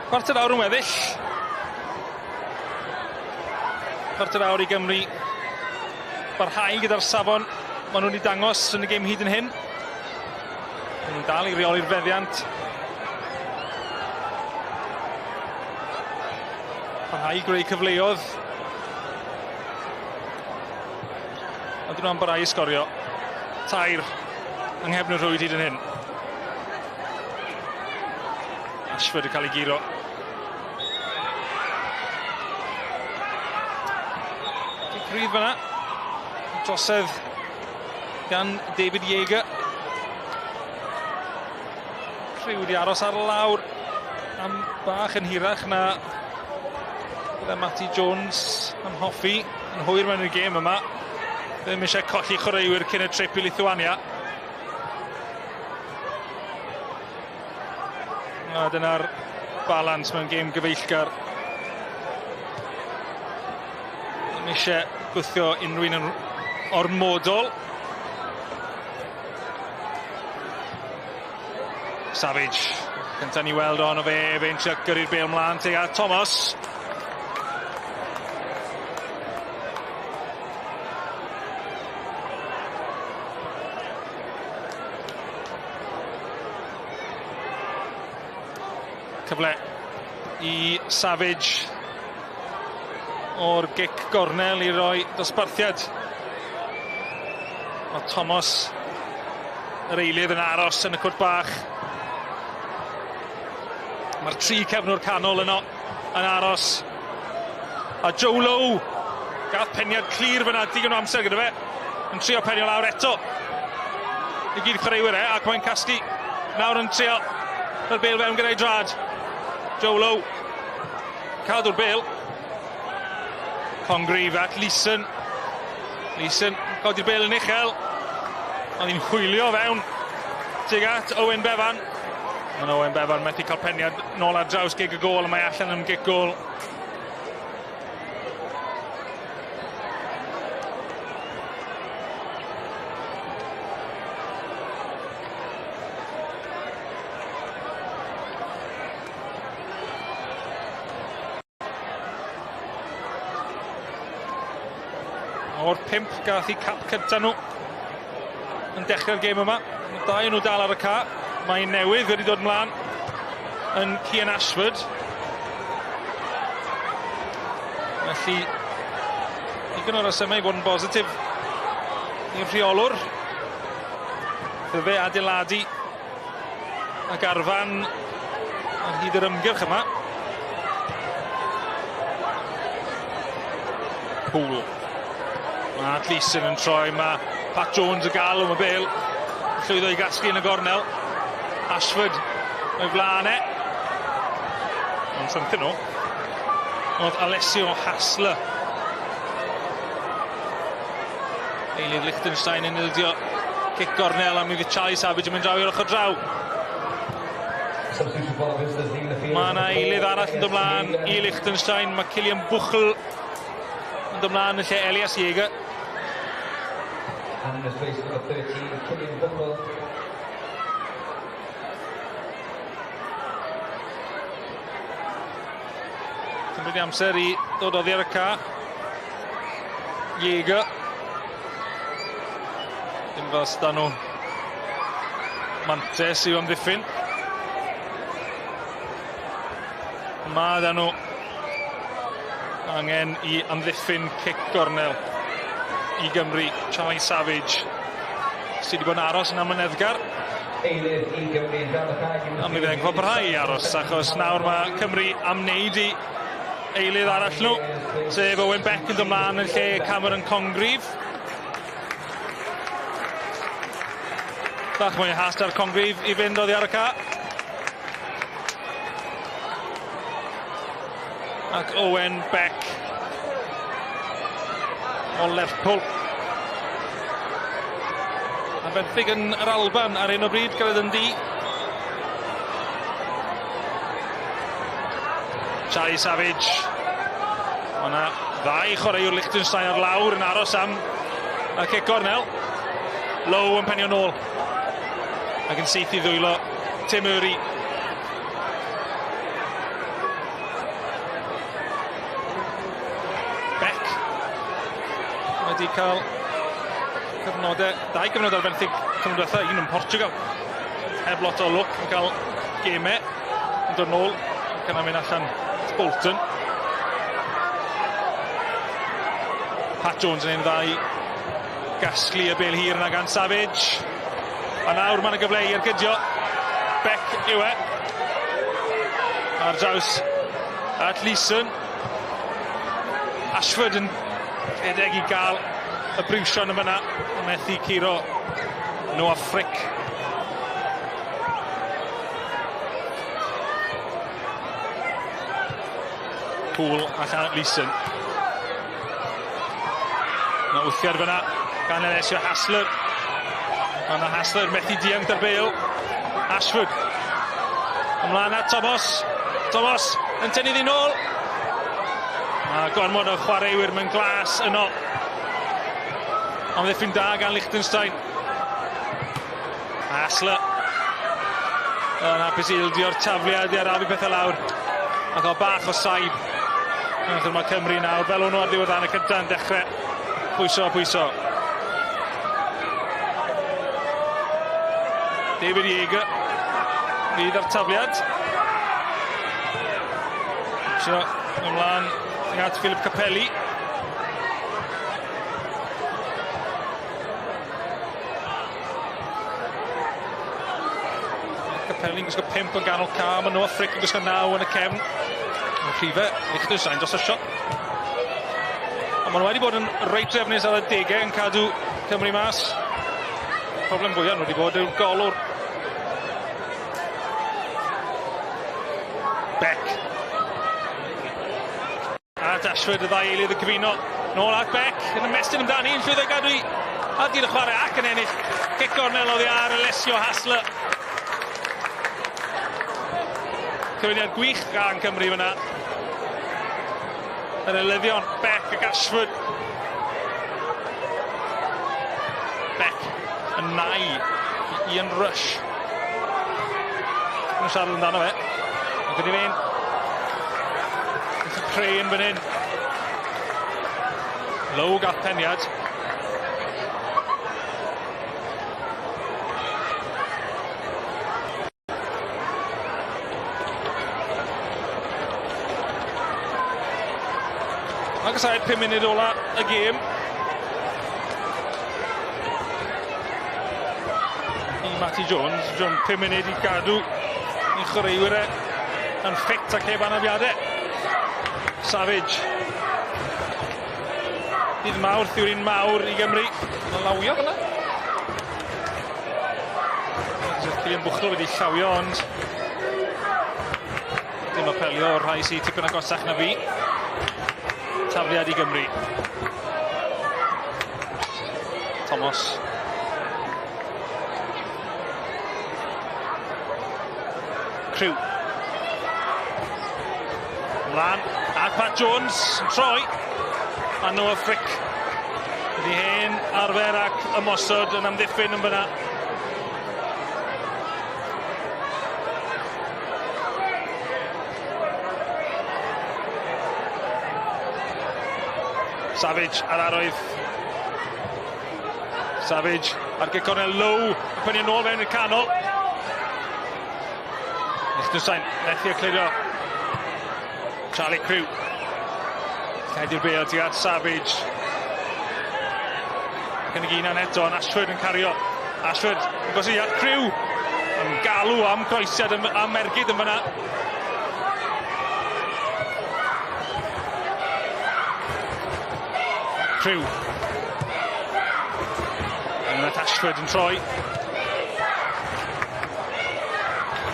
Cwarter awr yn weddill. Cwarter awr i Gymru barhau gyda'r safon maen nhw wedi dangos yn y gêm hyd yn hyn. Maen nhw'n dal i reoli'r feddiant. Parhau i greu cyfleoedd. Ond dyn nhw'n barhau i sgorio. Tair yng nghefn y rhwyd hyd yn hyn. Ashford yn cael ei guro. Cic rydd fyna. Trosedd gan David Yeager. Rhyw wedi aros ar lawr am bach yn hirach na bydde Matty Jones yn hoffi yn hwyr mewn i'r gêm yma. Ddim eisiau colli chwaraewyr cyn y trip i Lithuania. A dyna'r balans mewn gêm gyfeillgar. Ddim eisiau gwthio unrhyw un yn ormodol. Savage. Cynta ni weld ohono fe, fe'n trio gyrru'r bêl mlaen tuag at Thomas. Cyfle i Savage o'r gic gornel i roi dosbarthiad. Mae Thomas yr eilydd yn aros yn y cwrt bach. Mae'r tri cefnwr canol yno yn aros. A Joe Lowe gath peniad clir fyna, digon o amser gyda fe, yn trio penio lawr eto. I gyd chwaraewyr e, ac mae'n casglu nawr yn trio yr bêl fewn gyda'i drad. Joe Lowe cadw'r bêl. Congreve at Leeson. Leeson codi'r bêl yn uchel. Ond hi'n hwylio fewn tuag at Owen Bevan. Mae'n Owen Bevan methu cael peniad nôl ar draws gig y gôl, a mae allan am gic gôl. O'r 5 gath eu cap cynta nhw yn dechrau'r gêm yma. Mae dau nhw dal ar y ca. Mae newydd wedi dod mlaen yn Cian Ashford. Felly, digon o resymau i fod yn bositif i'r rheolwr. Fe adeiladu y garfan ar hyd yr ymgyrch yma. Poole. Mae Gleeson yn troi, mae Pat Jones y galw am y bel. Llwyddo i gasglu yn y gornel. Ashford o'i flaen e. Ond something nhw. Oedd Alessio Hassler. Eilydd Liechtenstein yn ildio cic gornel a mi fydd Charlie Savage yn mynd draw i'r ochr draw. Mae yna eilydd arall yn dod mlaen i Liechtenstein. Mae Kilian Buchl yn dod mlaen yn lle Elias Jäger. And in his place number 13, Kilian Buchl. Cymryd i amser i ddod oddi ar y ca. Jäger. Dim fel sydd nhw mantes i'w amddiffyn. Mae da nhw angen i amddiffyn cic gornel i Gymru. Charlie Savage sydd wedi bod yn aros yn amyneddgar. Eilydd i Gymru dan y cae. A mi fydd e'n parhau i aros achos nawr mae Cymru am wneud i eilydd arall nhw, sef Owen Beck yn dod mlaen yn lle Cameron Congreve. Bach mwy o hast ar Congreve i fynd oddi ar y ca. Ac Owen Beck o Lerpwl. A benthyg yn yr Alban ar hyn o bryd gyda Dundee. Charlie Savage. Mae yna ddau chwaraewr Liechtenstein ar lawr yn aros am y cic gornel. Lowe yn penio nôl. Ac yn syth i ddwylo Tim Murray. Beck wedi cael cyfnodau, dau gyfnod ar fenthyg tymor diwetha, un yn Portugal. Heb lot o lwc yn cael gemau yn dod nôl ac yna mynd allan at Bolton. Pat Jones yn un ddau gasglu y bel hir yna gan Savage. A nawr mae'n gyfle i ergydio. Beck yw e. Ar draws at Leeson. Ashford yn rhedeg i gael y briwsion yn fyna. Methu curo Noah Frick. Poole allan at Leeson. Mae wthiad fyna gan Alessio Hassler. Mae yna Hassler methu dianc da'r bêl. Ashford. Ymlaen at Thomas. Thomas yn tynnu ddi nôl. Mae gormod o chwaraewyr mewn glas yno. Amddiffyn da gan Liechtenstein. Hassler. Yn hapus i ildio'r tafliad i arafu pethau lawr. A cael bach o saib. Achos mae Cymru nawr, fel o'n nhw ar ddiwedd hanner cyntaf yn dechrau pwyso a pwyso. David Yeager fydd ar tafliad. So, ymlaen at Philip Capelli. Capelli'n gwisgo 5 yn ganol ca, mae Noah Frick yn gwisgo 9 yn y cefn. Mae'n rhife, Liechtenstein dros y shot. Ond maen nhw wedi bod yn reit drefnus ar y degau yn cadw Cymru mas. Problem fwyaf nhw wedi bod yw'r golwr. Beck. A Dashford y ddau eilydd yn cyfuno. Nôl at Beck, yn ymestyn amdani, yn llwyddo i gadw i ar y chwarae ac yn ennill. Cic gornel oddi ar Alessio Hassler. Cyfuniad gwych gan Cymru fyna. Yr eilyddion, Beck ac Ashford. Beck yn nai i Ian Rush. Yn siarad amdano fe. Mae gyda fe'n Creu yn fan hyn. Low gath peniad. Agosau 5 munud ola y gêm. I Matty Jones, John 5 munud i gadw i chwaraewyr e yn ffit ac heb anafiadau. Savage. Dydd Mawrth yw'r un mawr i Gymru. Mae'n lawio fyna. Cillian Bwchl wedi llawio, ond dim apelio o'r rhai sydd tipyn agosach na fi. Tafliad i Gymru. Thomas. Crew. Ymlaen, at Pat Jones, yn troi. A Noah Frick. Wedi hen arfer ac ymosod yn amddiffyn yn fyna. Savage ar arwydd. Savage ar gic cornel low, yn pennu nôl fewn i'r canol. Liechtenstein methu a clirio. Charlie Crew. Lledu'r bêl tuag at Savage. Ac yn y gyn eto, yn Ashford yn cario. Ashford yn gosi at Crew. Yn galw am croesiad am ergyd yn fyna. Crew. Yn at Ashford yn troi.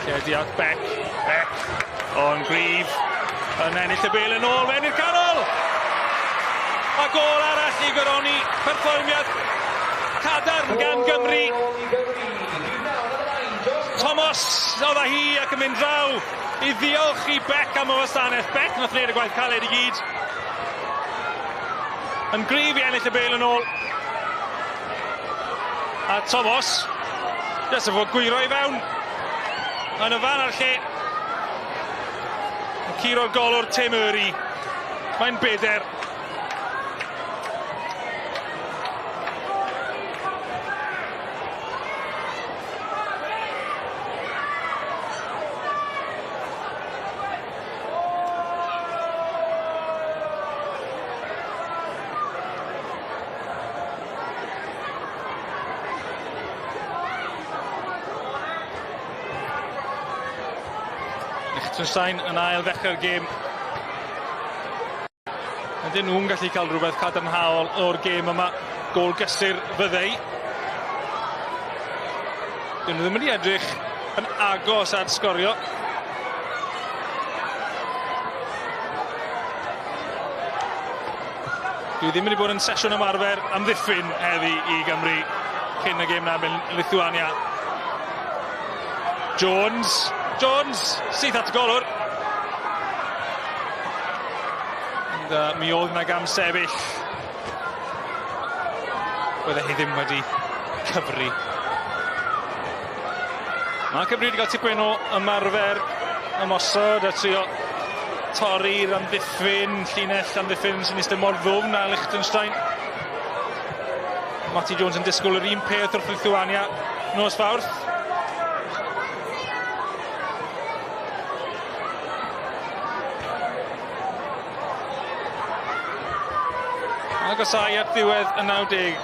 Lledu at Beck. Beck. Ond gryf. Yn ennill y bêl yn ôl fewn i'r canol. A gôl arall i goroni perfformiad cadarn gan Gymru. Thomas oedd â hi ac yn mynd draw i ddiolch i Beck am y wasanaeth. Beck nath wneud y gwaith caled i gyd. Yn gryf i ennill y bêl yn ôl. A Thomas, jyst yn fod gwyro i fewn. Yn y fan a'r lle. Yn curo'r golwr Tim Murray. Mae'n beder. Liechtenstein yn ail ddechrau'r gêm. Ydyn nhw'n gallu cael rhywbeth cadarnhaol o'r gêm yma. Gôl gysur fyddei. Dyn nhw ddim wedi edrych yn agos at sgorio. Dwi ddim wedi bod yn sesiwn ymarfer amddiffyn heddi i Gymru cyn y gêm na yn Lithuania. Jones, Jones, syth at y golwr. Ond mi oedd yna gam sefyll. Bydde hi ddim wedi cyfri. Mae Cymru wedi cael tipyn o ymarfer ymosod a trio torri'r amddiffyn, llinell amddiffyn sy'n eistedd mor ddwfn â Liechtenstein. Matty Jones yn disgwyl yr un peth wrth Lithuania nos Fawrth. Agosau at ddiwedd y 90.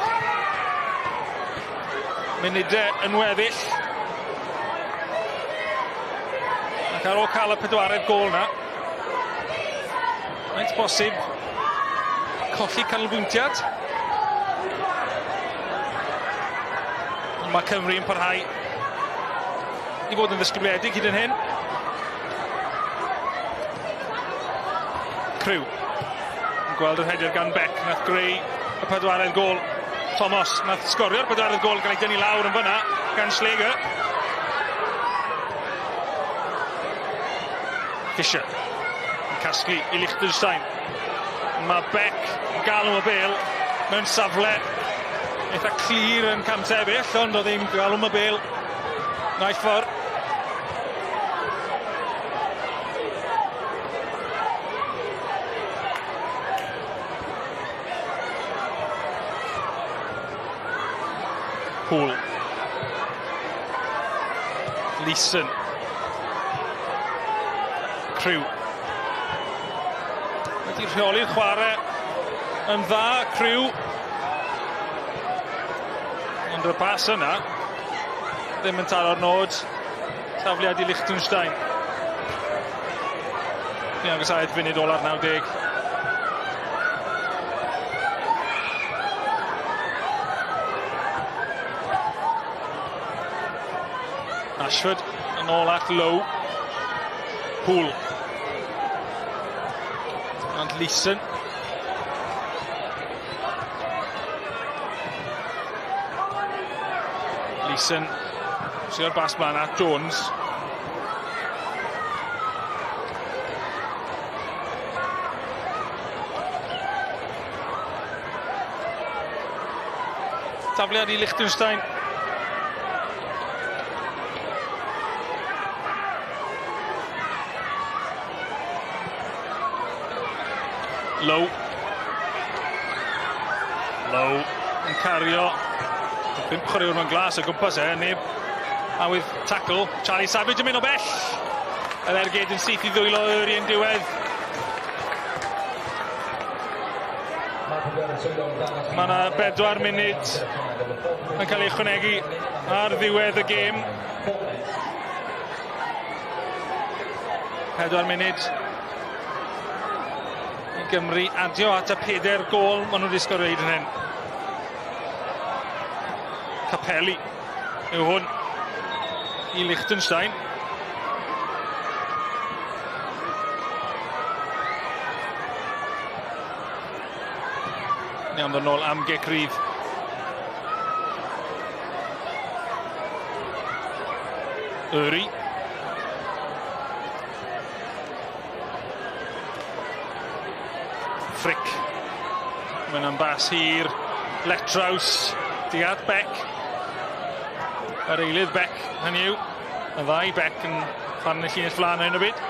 Munudau yn weddill. Ac ar ôl cael y pedwaredd gôl na, faint bosib colli canolbwyntiad. Ond mae Cymru yn parhau i fod yn ddisgybledig hyd yn hyn. Crew. Yn gweld yr rhediad gan Beck, nath greu y pedwaredd gôl. Thomas nath sgorio'r pedwaredd gôl gael ei dynnu lawr yn fyna gan Schläger. Fischer yn casglu i Liechtenstein. Mae Beck yn galw y bêl mewn safle eitha clir yn camsefyll, ond oedd hi'n galw y bêl naill ffordd. Poole. Leeson. Crew. Wedi rheoli'r chwarae yn dda, Crew. Ond y pas yna ddim yn taro'r nod. Tafliad i Liechtenstein. Ni'n agos funud ola'r 90. Ashford yn ôl at Lowe. Poole. And Leeson. Leeson. Trio bas mlaen at Jones. Tafliad i Liechtenstein. Lowe. Lowe yn cario. 5 chwaraewr mewn glas o gwmpas e, neb awydd tackle. Charlie Savage yn mynd o bell. Yr ergyd yn syth i ddwylo Uri yn diwedd. Mae yna 4 munud yn cael ei ychwanegu ar ddiwedd y gêm. 4 munud i Gymru adio at y 4 gôl maen nhw wedi sgorio hyd yn hyn. Capelli yw hwn i Liechtenstein. Ni am ddod nôl am gic rydd. Uri. Frick. Mae'n am bas hir. Letraws. Diad Beck. Yr eilydd Beck, hynny yw. Y ddau Beck yn rhan y llinell flaen ar hyn o bryd.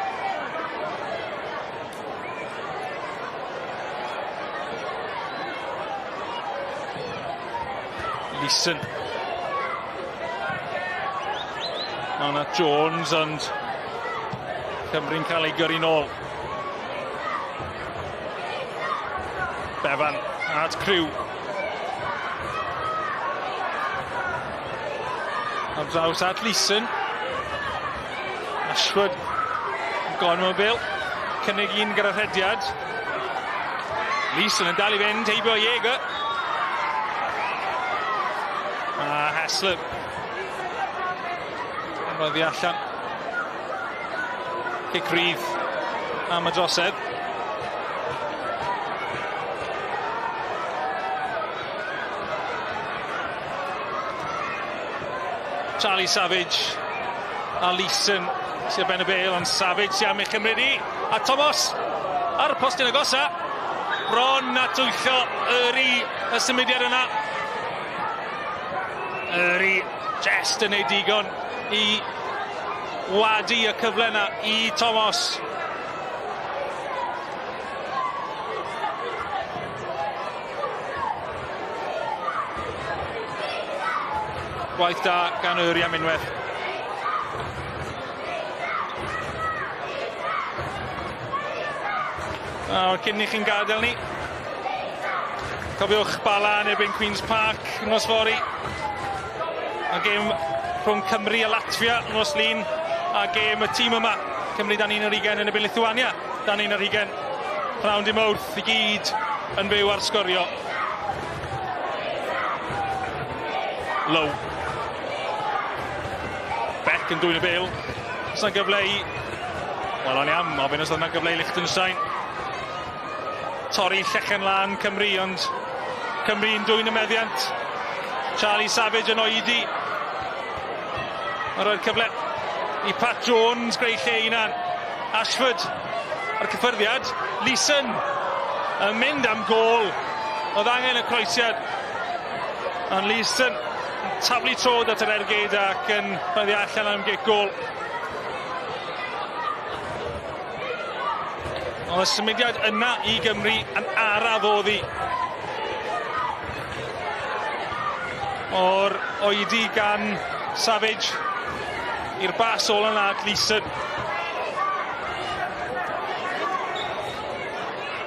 Leeson. Mae yna Jones, ond Cymru'n cael ei gyrru nôl. Bevan at Crew. Ar draws at Leeson. Ashford gone mewn bêl. Cynnig un gyda rhediad. Leeson yn dal i fynd, heibio Jäger. A Hessler. Yn rhoddi allan. Cic rydd am y drosedd. Charlie Savage a Leeson sy'n ben y bêl, ond Savage sy'n am ei chymryd i. A Thomas ar y postyn agosa. Bron a twyllo Uri y symudiad yna. Uri jest yn ei digon i wadu y cyfle yna i Thomas. Gwaith da gan Uri am unwaith. Nawr, cyn i chi'n gadael ni, cofiwch Bala yn erbyn Queen's Park nos fory. A gêm rhwng Cymru a Latvia nos Lun, a gêm y tîm yma, Cymru dan 21 yn erbyn Lithuania dan 21. Rhawn dim Mawrth i gyd yn fyw ar Sgorio. Low. Beck yn dwyn y bêl. Oes 'na gyfle i... Wel, o'n i am ofyn os oedd 'na gyfle i Liechtenstein torri llechen lân Cymru, ond Cymru'n dwyn y meddiant. Charlie Savage yn oedi. Mae'n rhoi'r cyfle i Pat Jones greu lle i hunan. Ashford ar cyffyrddiad. Leeson yn mynd am gôl. Oedd angen y croesiad. Ond Leeson yn taflu trod at yr ergyd ac yn rhoi allan am gic gôl. Oedd y symudiad yna i Gymru yn araf oddi. O'r Oedi gan Savage i'r bas ôl yna Gleeson.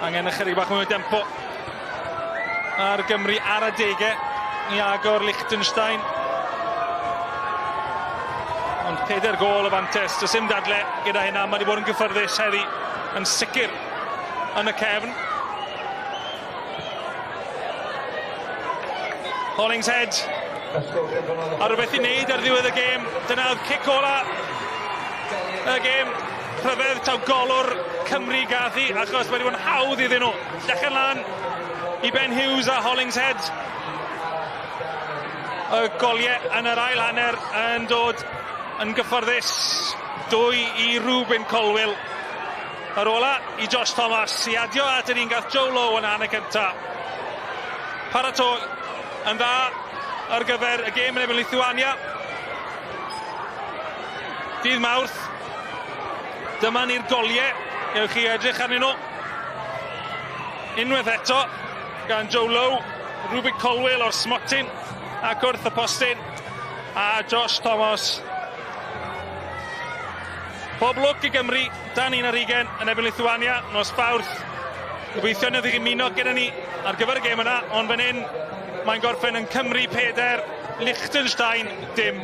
Angen ychydig bach mwy o dempo ar Gymru ar adegau i agor Liechtenstein. Ond 4 gôl y fantes, does dim dadle gyda hynna, mae wedi bod yn gyffyrddus heddi yn sicr yn y cefn. Hollingshead a rhywbeth i wneud ar ddiwedd y gêm. Dyna oedd cic ola y gêm. Rhyfedd taw golwr Cymru gath hi, achos mae wedi bod yn hawdd iddyn nhw. Llechen lan i Ben Hughes a Hollingshead. Y goliau yn yr ail hanner yn dod yn gyfforddus. 2 i Rubin Colwill. Yr ola i Josh Thomas i adio at yr un gath Joe Lowe yn hanner cyntaf. Paratoi yn dda ar gyfer y gêm yn erbyn Lithuania. Dydd Mawrth. Dyma ni'r goliau. Gewch chi edrych arnyn nhw. Unwaith eto gan Joe Lowe, Rubik Colwill o'r smotyn ac wrth y postyn, a Josh Thomas. Pob lwc i Gymru, dan 21 yn erbyn Lithuania, nos Fawrth. Gobeithio wnewch chi ymuno gyda ni ar gyfer y gêm yna, ond fan hyn mae'n gorffen yn Cymru 4, Liechtenstein dim.